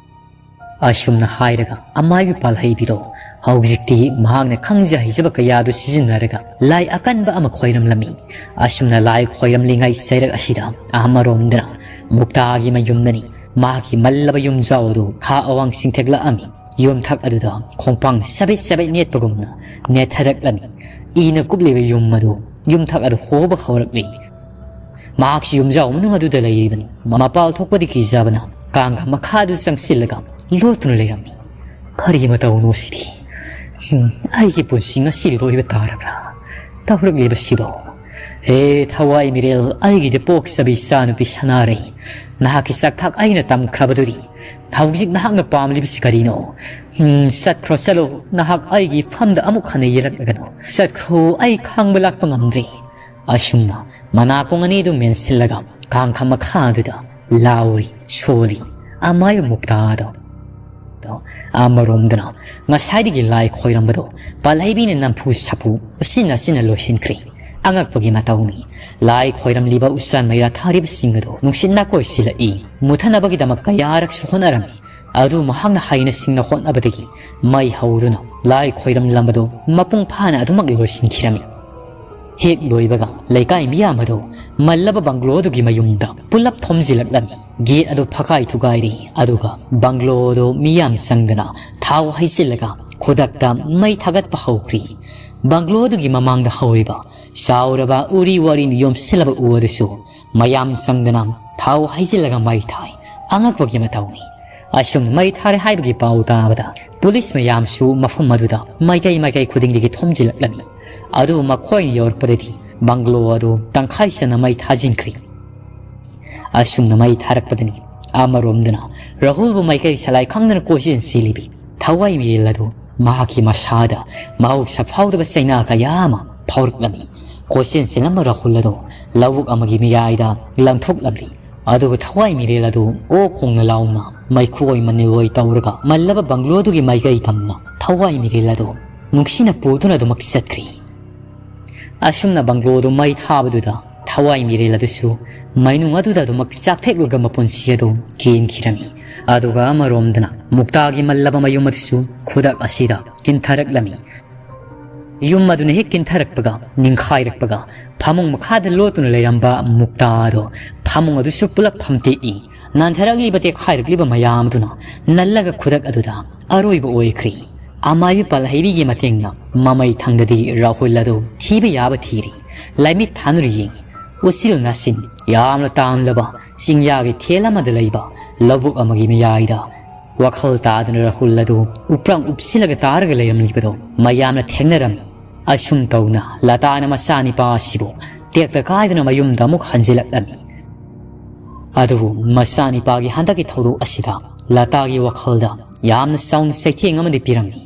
ꯑꯁꯨꯝꯅ ꯍꯥꯏꯔꯒ ꯑꯃꯥꯏꯕꯤ ꯄꯥꯜꯍꯩꯕꯤꯗꯣ ꯍꯧꯖꯤꯛꯇꯤ ꯃꯍꯥꯛꯅ ꯈꯪꯖ ꯍꯩꯖꯕ ꯀꯌꯥꯗꯨ ꯁꯤꯖꯤꯟꯅꯔꯒ ꯂꯥꯏ ꯑꯀꯟꯕ ꯑꯃ ꯈꯣꯏꯔꯝꯂꯝꯃꯤ꯫ ꯑꯁꯨꯝꯅ ꯂꯥꯏ ꯈꯣꯏꯔꯝꯂꯤꯉꯩ ꯆꯩꯔꯛ ꯑꯁꯤꯗ ꯑꯃꯔꯣꯝꯗꯅ ꯃꯨꯛꯇꯥꯒꯤ ꯃꯌꯨꯝꯗꯅꯤ꯫ ꯃꯍꯥꯛꯀꯤ ꯃꯜꯂꯕ ꯌꯨꯝꯖꯥꯎ ꯑꯗꯨ ꯈꯥ ꯑꯋꯥꯡ ꯆꯤꯡꯊꯛꯂꯛꯑꯝꯃꯤ꯫ ꯌꯨꯝꯊꯛ ꯑꯗꯨꯗ ꯈꯣꯡꯄꯥꯡ ꯁꯕꯦꯠ ꯁꯕꯦꯠ ꯅꯦꯠꯄꯒꯨꯝꯅ ꯅꯦꯠꯊꯔꯛꯂꯝꯃꯤ꯫ ꯏꯅ ꯀꯨꯞꯂꯤꯕ ꯌꯨꯝ ꯑꯗꯨ, ꯌꯨꯝꯊꯛ ꯑꯗꯨ ꯍꯣꯕ ꯍꯧꯔꯛꯂꯤ꯫ ꯃꯍꯥꯛꯁꯨ ꯌꯨꯝꯖꯥꯎ ꯃꯅꯨꯡ ꯑꯗꯨꯗ ꯂꯩꯔꯤꯕꯅꯤ꯫ ꯃꯄꯥꯜ ꯊꯣꯛꯄꯗꯤ ꯀꯤꯖꯕꯅ ꯀꯥꯡꯒ ꯃꯈꯥꯗꯨ ꯆꯪꯁꯤꯜꯂꯒ ꯂꯣꯠꯇꯨꯅ ꯂꯩꯔꯝꯃꯤ꯫ "ꯀꯔꯤ ꯃꯇꯧꯅꯣ ꯁꯤꯗꯤ? ꯎꯝ, ꯑꯩꯒꯤ ꯄꯨꯟꯁꯤ ꯉꯁꯤ ꯂꯣꯏꯕ ꯇꯥꯔꯕ꯭ꯔꯥ? ꯇꯧꯔꯛꯂꯤꯕꯁꯤꯕꯣ? "ꯍꯦ ꯊꯋꯥꯏ ꯃꯤꯔꯦꯜ, ꯑꯩꯒꯤꯗꯤ ꯄꯣꯛꯆꯕꯤ ꯏꯆꯥꯅꯨꯄꯤ ꯁꯅꯥꯔꯩ, ꯅꯍꯥꯛꯀꯤ ꯆꯥꯛꯊꯥꯛ ꯑꯩꯅ ꯇꯝꯈ꯭ꯔꯕꯗꯨꯗꯤ ꯍꯧꯖꯤꯛ ꯅꯍꯥꯛꯅ ꯄꯥꯝꯂꯤꯕꯁꯤ ꯀꯔꯤꯅꯣ? ꯎꯝ, ꯆꯠꯈ꯭ꯔꯣ ꯆꯠꯂꯣ, ꯅꯍꯥꯛ ꯑꯩꯒꯤ ꯏꯐꯝꯗ ꯑꯃꯨꯛ ꯍꯟꯅ ꯌꯦꯜꯂꯛꯂꯒꯅꯨ꯫ ꯆꯠꯈ꯭ꯔꯣ, ꯑꯩ ꯈꯥꯡꯕ ꯂꯥꯛꯄ ꯉꯝꯗ꯭ꯔꯦ"꯫ ꯑꯁꯨꯝꯅ ꯃꯅꯥꯀꯣꯡ ꯑꯅꯤꯗꯨ ꯃꯦꯟꯁꯤꯜꯂꯒ ꯀꯥꯡꯈ ꯃꯈꯥ ꯑꯗꯨꯗ ꯂꯥꯎꯔꯤ, ꯁꯣꯜꯂꯤ ꯑꯃꯥꯏꯕ ꯃꯨꯛꯇꯥꯗꯣ꯫ ꯑꯃꯔꯣꯝꯗꯅ ꯉꯁꯥꯏꯗꯒꯤ ꯂꯥꯏ ꯈꯣꯏꯔꯝꯕꯗꯣ ꯄꯥꯜꯍꯩꯕꯤꯅ ꯅꯝꯐꯨ ꯁꯥꯐꯨ ꯎꯆꯤꯟ ꯅꯥꯆꯤꯟꯅ ꯂꯣꯏꯁꯤꯟꯈ꯭ꯔꯦ꯫ ꯑꯉꯛꯄꯒꯤ ꯃꯇꯧꯅꯤ, ꯂꯥꯏ ꯈꯣꯏꯔꯝꯂꯤꯕ ꯎꯆꯥꯟ ꯃꯩꯔꯥ ꯊꯥꯔꯤꯕꯁꯤꯡ ꯑꯗꯨ ꯅꯨꯡꯁꯤꯠꯅ ꯀꯣꯏꯁꯤꯜꯂꯛꯏ꯫ ꯃꯨꯊꯅꯕꯒꯤꯗꯃꯛ ꯀꯌꯥꯔꯛꯁꯨ ꯍꯣꯠꯅꯔꯝꯃꯤ꯫ ꯑꯗꯨ ꯃꯍꯥꯛꯅ ꯍꯩꯅ ꯁꯤꯡꯅ ꯍꯣꯠꯅꯕꯗꯒꯤ ꯃꯩ ꯍꯧꯗꯨꯅ ꯂꯥꯏ ꯈꯣꯏꯔꯝꯂꯝꯕꯗꯨ ꯃꯄꯨꯡ ꯐꯥꯅ ꯑꯗꯨꯃꯛ ꯂꯣꯏꯁꯤꯟꯈꯤꯔꯝꯃꯤ꯫ ꯍꯦꯛ ꯂꯣꯏꯕꯒ ꯂꯩꯀꯥꯏ ꯃꯤꯌꯥꯝ ꯑꯗꯨ ꯃꯜꯂꯕ ꯕꯪꯒ꯭ꯂꯣ ꯑꯗꯨꯒꯤ ꯃꯌꯨꯝꯗ ꯄꯨꯂꯞ ꯊꯣꯝꯖꯤꯜꯂꯛꯂꯝꯃꯤ꯫ ꯒꯦꯠ ꯑꯗꯨ ꯐꯀꯥꯏ ꯊꯨꯒꯥꯏꯔꯤ, ꯑꯗꯨꯒ ꯕꯪꯒ꯭ꯂꯣ ꯑꯗꯨ ꯃꯤꯌꯥꯝ ꯆꯪꯗꯅ ꯊꯥꯎ ꯍꯩꯖꯤꯜꯂꯒ ꯈꯨꯗꯛꯇ ꯃꯩ ꯊꯥꯒꯠꯄ ꯍꯧꯈ꯭ꯔꯤ꯫ ꯕꯪꯒ꯭ꯂꯣ ꯑꯗꯨꯒꯤ ꯃꯃꯥꯡꯗ ꯍꯧꯔꯤꯕ ꯆꯥꯎꯔꯕ ꯎꯔꯤ ꯋꯥꯔꯤ ꯌꯣꯝꯁꯤꯜꯂꯕ ꯎ ꯑꯗꯨꯁꯨ ꯃꯌꯥꯝ ꯆꯪꯗꯅ ꯊꯥꯎ ꯍꯩꯖꯤꯜꯂꯒ ꯃꯩ ꯊꯥꯏ꯫ ꯑꯉꯛꯄꯒꯤ ꯃꯇꯧꯅꯤ꯫ ꯑꯁꯨꯝꯅ ꯃꯩ ꯊꯥꯔꯦ ꯍꯥꯏꯕꯒꯤ ꯄꯥꯎ ꯇꯥꯕꯗ ꯄꯨꯂꯤꯁ ꯃꯌꯥꯝꯁꯨ ꯃꯐꯝ ꯑꯗꯨꯗ ꯃꯥꯏꯀꯩ ꯃꯥꯏꯀꯩ ꯈꯨꯗꯤꯡꯗꯒꯤ ꯊꯣꯝꯖꯤꯜꯂꯛꯂꯝꯃꯤ꯫ ꯑꯗꯨꯕꯨ ꯃꯈꯣꯏꯅ ꯌꯧꯔꯛꯄꯗꯗꯤ ꯕꯪꯒ꯭ꯂꯣ ꯑꯗꯨ ꯇꯪꯈꯥꯏ ꯆꯟꯅ ꯃꯩ ꯊꯥꯖꯤꯟꯈ꯭ꯔꯤ꯫ ꯑꯁꯨꯝꯅ ꯃꯩ ꯊꯥꯔꯛꯄꯗꯅꯤ ꯑꯃꯔꯣꯝꯗꯅ ꯔꯥꯍꯨꯜꯕꯨ ꯃꯥꯏꯀꯩ ꯁꯂꯥꯏ ꯈꯪꯗꯅ ꯀꯣꯏꯆꯦꯟ ꯆꯦꯜꯂꯤꯕꯤ ꯊꯋꯥꯏ ꯃꯤꯔꯦꯜ ꯑꯗꯨ ꯃꯍꯥꯛꯀꯤ ꯃꯁꯥꯗ ꯃꯍꯧꯁꯥ ꯐꯥꯎꯗꯕ ꯆꯩꯅꯥ ꯀꯌꯥ ꯑꯃ ꯐꯥꯎꯔꯛꯂꯝꯃꯤ꯫ ꯀꯣꯏꯆꯦꯟ ꯆꯦꯜꯂꯝꯕ ꯔꯥꯍꯨꯜ ꯑꯗꯨ ꯂꯧꯕꯨꯛ ꯑꯃꯒꯤ ꯃꯌꯥꯏꯗ ꯂꯪꯊꯣꯛꯂꯝꯂꯤ꯫ ꯑꯗꯨꯒ ꯊꯋꯥꯏ ꯃꯤꯔꯦꯜ ꯑꯗꯨ ꯑꯣꯛ ꯈꯣꯡꯅ ꯂꯥꯎꯅ ꯃꯩꯈꯨꯑꯣꯏ ꯃꯅꯤꯜꯑꯣꯏ ꯇꯧꯔꯒ ꯃꯜꯂꯕ ꯕꯪꯒ꯭ꯂꯣ ꯑꯗꯨꯒꯤ ꯃꯥꯏꯀꯩ ꯇꯝꯅ ꯊꯋꯥꯏ ꯃꯤꯔꯦꯜ ꯑꯗꯨ ꯅꯨꯡꯁꯤꯅ ꯄꯨꯗꯨꯅ ꯑꯗꯨꯃꯛ ꯆꯠꯈ꯭ꯔꯤ꯫ ꯑꯁꯨꯝꯅ ꯕꯪꯒ꯭ꯂꯣ ꯑꯗꯨ ꯃꯩ ꯊꯥꯕꯗꯨꯗ ꯊꯋꯥꯏ ꯃꯤꯔꯦꯜ ꯑꯗꯨꯁꯨ ꯃꯩꯅꯨꯡ ꯑꯗꯨꯗ ꯑꯗꯨꯃꯛ ꯆꯥꯛꯊꯦꯛꯂꯒ ꯃꯄꯨꯟꯁꯤ ꯑꯗꯨ ꯀꯦꯟꯈꯤꯔꯝꯃꯤ꯫ ꯑꯗꯨꯒ ꯑꯃꯔꯣꯝꯗꯅ ꯃꯨꯛꯇꯥꯒꯤ ꯃꯜꯂꯕ ꯃꯌꯨꯝ ꯑꯗꯨꯁꯨ ꯈꯨꯗꯛ ꯑꯁꯤꯗ ꯀꯤꯟꯊꯔꯛꯂꯝꯃꯤ꯫ ꯌꯨꯝ ꯑꯗꯨꯅ ꯍꯦꯛ ꯀꯤꯟꯊꯔꯛꯄꯒ, ꯅꯤꯡꯈꯥꯏꯔꯛꯄꯒ, ꯐꯃꯨꯡ ꯃꯈꯥꯗ ꯂꯣꯠꯇꯨꯅ ꯂꯩꯔꯝꯕ ꯃꯨꯛꯇꯥ ꯑꯗꯣ ꯐꯃꯨꯡ ꯑꯗꯨꯁꯨ ꯄꯨꯂꯞ ꯐꯝꯇꯦꯛꯏ꯫ ꯅꯥꯟꯊꯔꯛꯂꯤꯕ ꯇꯦꯛꯈꯥꯏꯔꯛꯂꯤꯕ ꯃꯌꯥꯝ ꯑꯗꯨꯅ ꯅꯜꯂꯒ ꯈꯨꯗꯛ ꯑꯗꯨꯗ ꯑꯔꯣꯏꯕ ꯑꯣꯏꯈ꯭ꯔꯤ꯫ ꯑꯃꯥꯏꯕꯤ ꯄꯥꯜꯍꯩꯕꯤꯒꯤ ꯃꯇꯦꯡꯅ ꯃꯃꯩ ꯊꯪꯗꯗꯤ ꯔꯥꯍꯨꯜ ꯑꯗꯨ ꯊꯤꯕ ꯌꯥꯕ ꯊꯤꯔꯤ꯫ ꯂꯥꯏꯃꯤꯠ ꯊꯥꯅꯔ ꯌꯦꯡꯉꯤ꯫ ꯎꯆꯤꯜ ꯅꯥꯆꯤꯟ ꯌꯥꯝꯅ ꯇꯥꯝꯂꯕ ꯆꯤꯡꯌꯥꯒꯤ ꯊꯦꯜ ꯑꯃꯗ ꯂꯩꯕ ꯂꯧꯕꯨꯛ ꯑꯃꯒꯤ ꯃꯌꯥꯏꯗ ꯋꯥꯈꯜ ꯇꯥꯗꯅ ꯔꯥꯍꯨꯜ ꯑꯗꯨ ꯎꯄ꯭ꯔꯥꯡ ꯎꯞꯁꯤꯜꯂꯒ ꯇꯥꯔꯒ ꯂꯩꯔꯝꯂꯤꯕꯗꯨ ꯃꯌꯥꯝꯅ ꯊꯦꯡꯅꯔꯝꯃꯤ꯫ ꯑꯁꯨꯝ ꯇꯧꯅ ꯂꯇꯥꯅ ꯃꯆꯥꯅꯤꯄꯥ ꯑꯁꯤꯕꯨ ꯇꯦꯛꯇ ꯀꯥꯏꯗꯅ ꯃꯌꯨꯝꯗ ꯑꯃꯨꯛ ꯍꯟꯖꯤꯜꯂꯛꯂꯝꯃꯤ꯫ ꯑꯗꯨꯕꯨ ꯃꯆꯥꯅꯤꯄꯥꯒꯤ ꯍꯟꯗꯛꯀꯤ ꯊꯧꯗꯣꯛ ꯑꯁꯤꯗ ꯂꯇꯥꯒꯤ ꯋꯥꯈꯜꯗ ꯌꯥꯝꯅ ꯆꯥꯎꯅ ꯆꯩꯊꯦꯡ ꯑꯃꯗꯤ ꯄꯤꯔꯝꯃꯤ꯫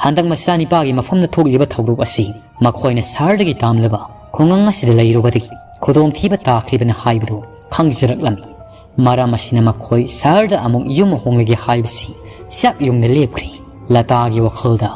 ꯍꯟꯗꯛ ꯃꯆꯥꯅꯤꯄꯥꯒꯤ ꯃꯐꯝꯗ ꯊꯣꯛꯂꯤꯕ ꯊꯧꯗꯣꯛ ꯑꯁꯤ ꯃꯈꯣꯏꯅ ꯁꯍꯔꯗꯒꯤ ꯇꯥꯝꯂꯕ ꯈꯨꯡꯒꯪ ꯑꯁꯤꯗ ꯂꯩꯔꯨꯕꯗꯒꯤ ꯈꯨꯗꯣꯡꯊꯤꯕ ꯇꯥꯈ꯭ꯔꯤꯕꯅ ꯍꯥꯏꯕꯗꯨ ꯈꯪꯖꯔꯛꯂꯝꯃꯤ꯫ ꯃꯔꯝ ꯑꯁꯤꯅ ꯃꯈꯣꯏ ꯁꯍꯔꯗ ꯑꯃꯨꯛ ꯌꯨꯝ ꯍꯣꯡꯂꯒꯦ ꯍꯥꯏꯕꯁꯤ ꯆꯥꯛ ꯌꯨꯡꯅ ꯂꯦꯞꯈ꯭ꯔꯦ꯫ ꯂꯇꯥꯒꯤ ꯋꯥꯈꯜꯗ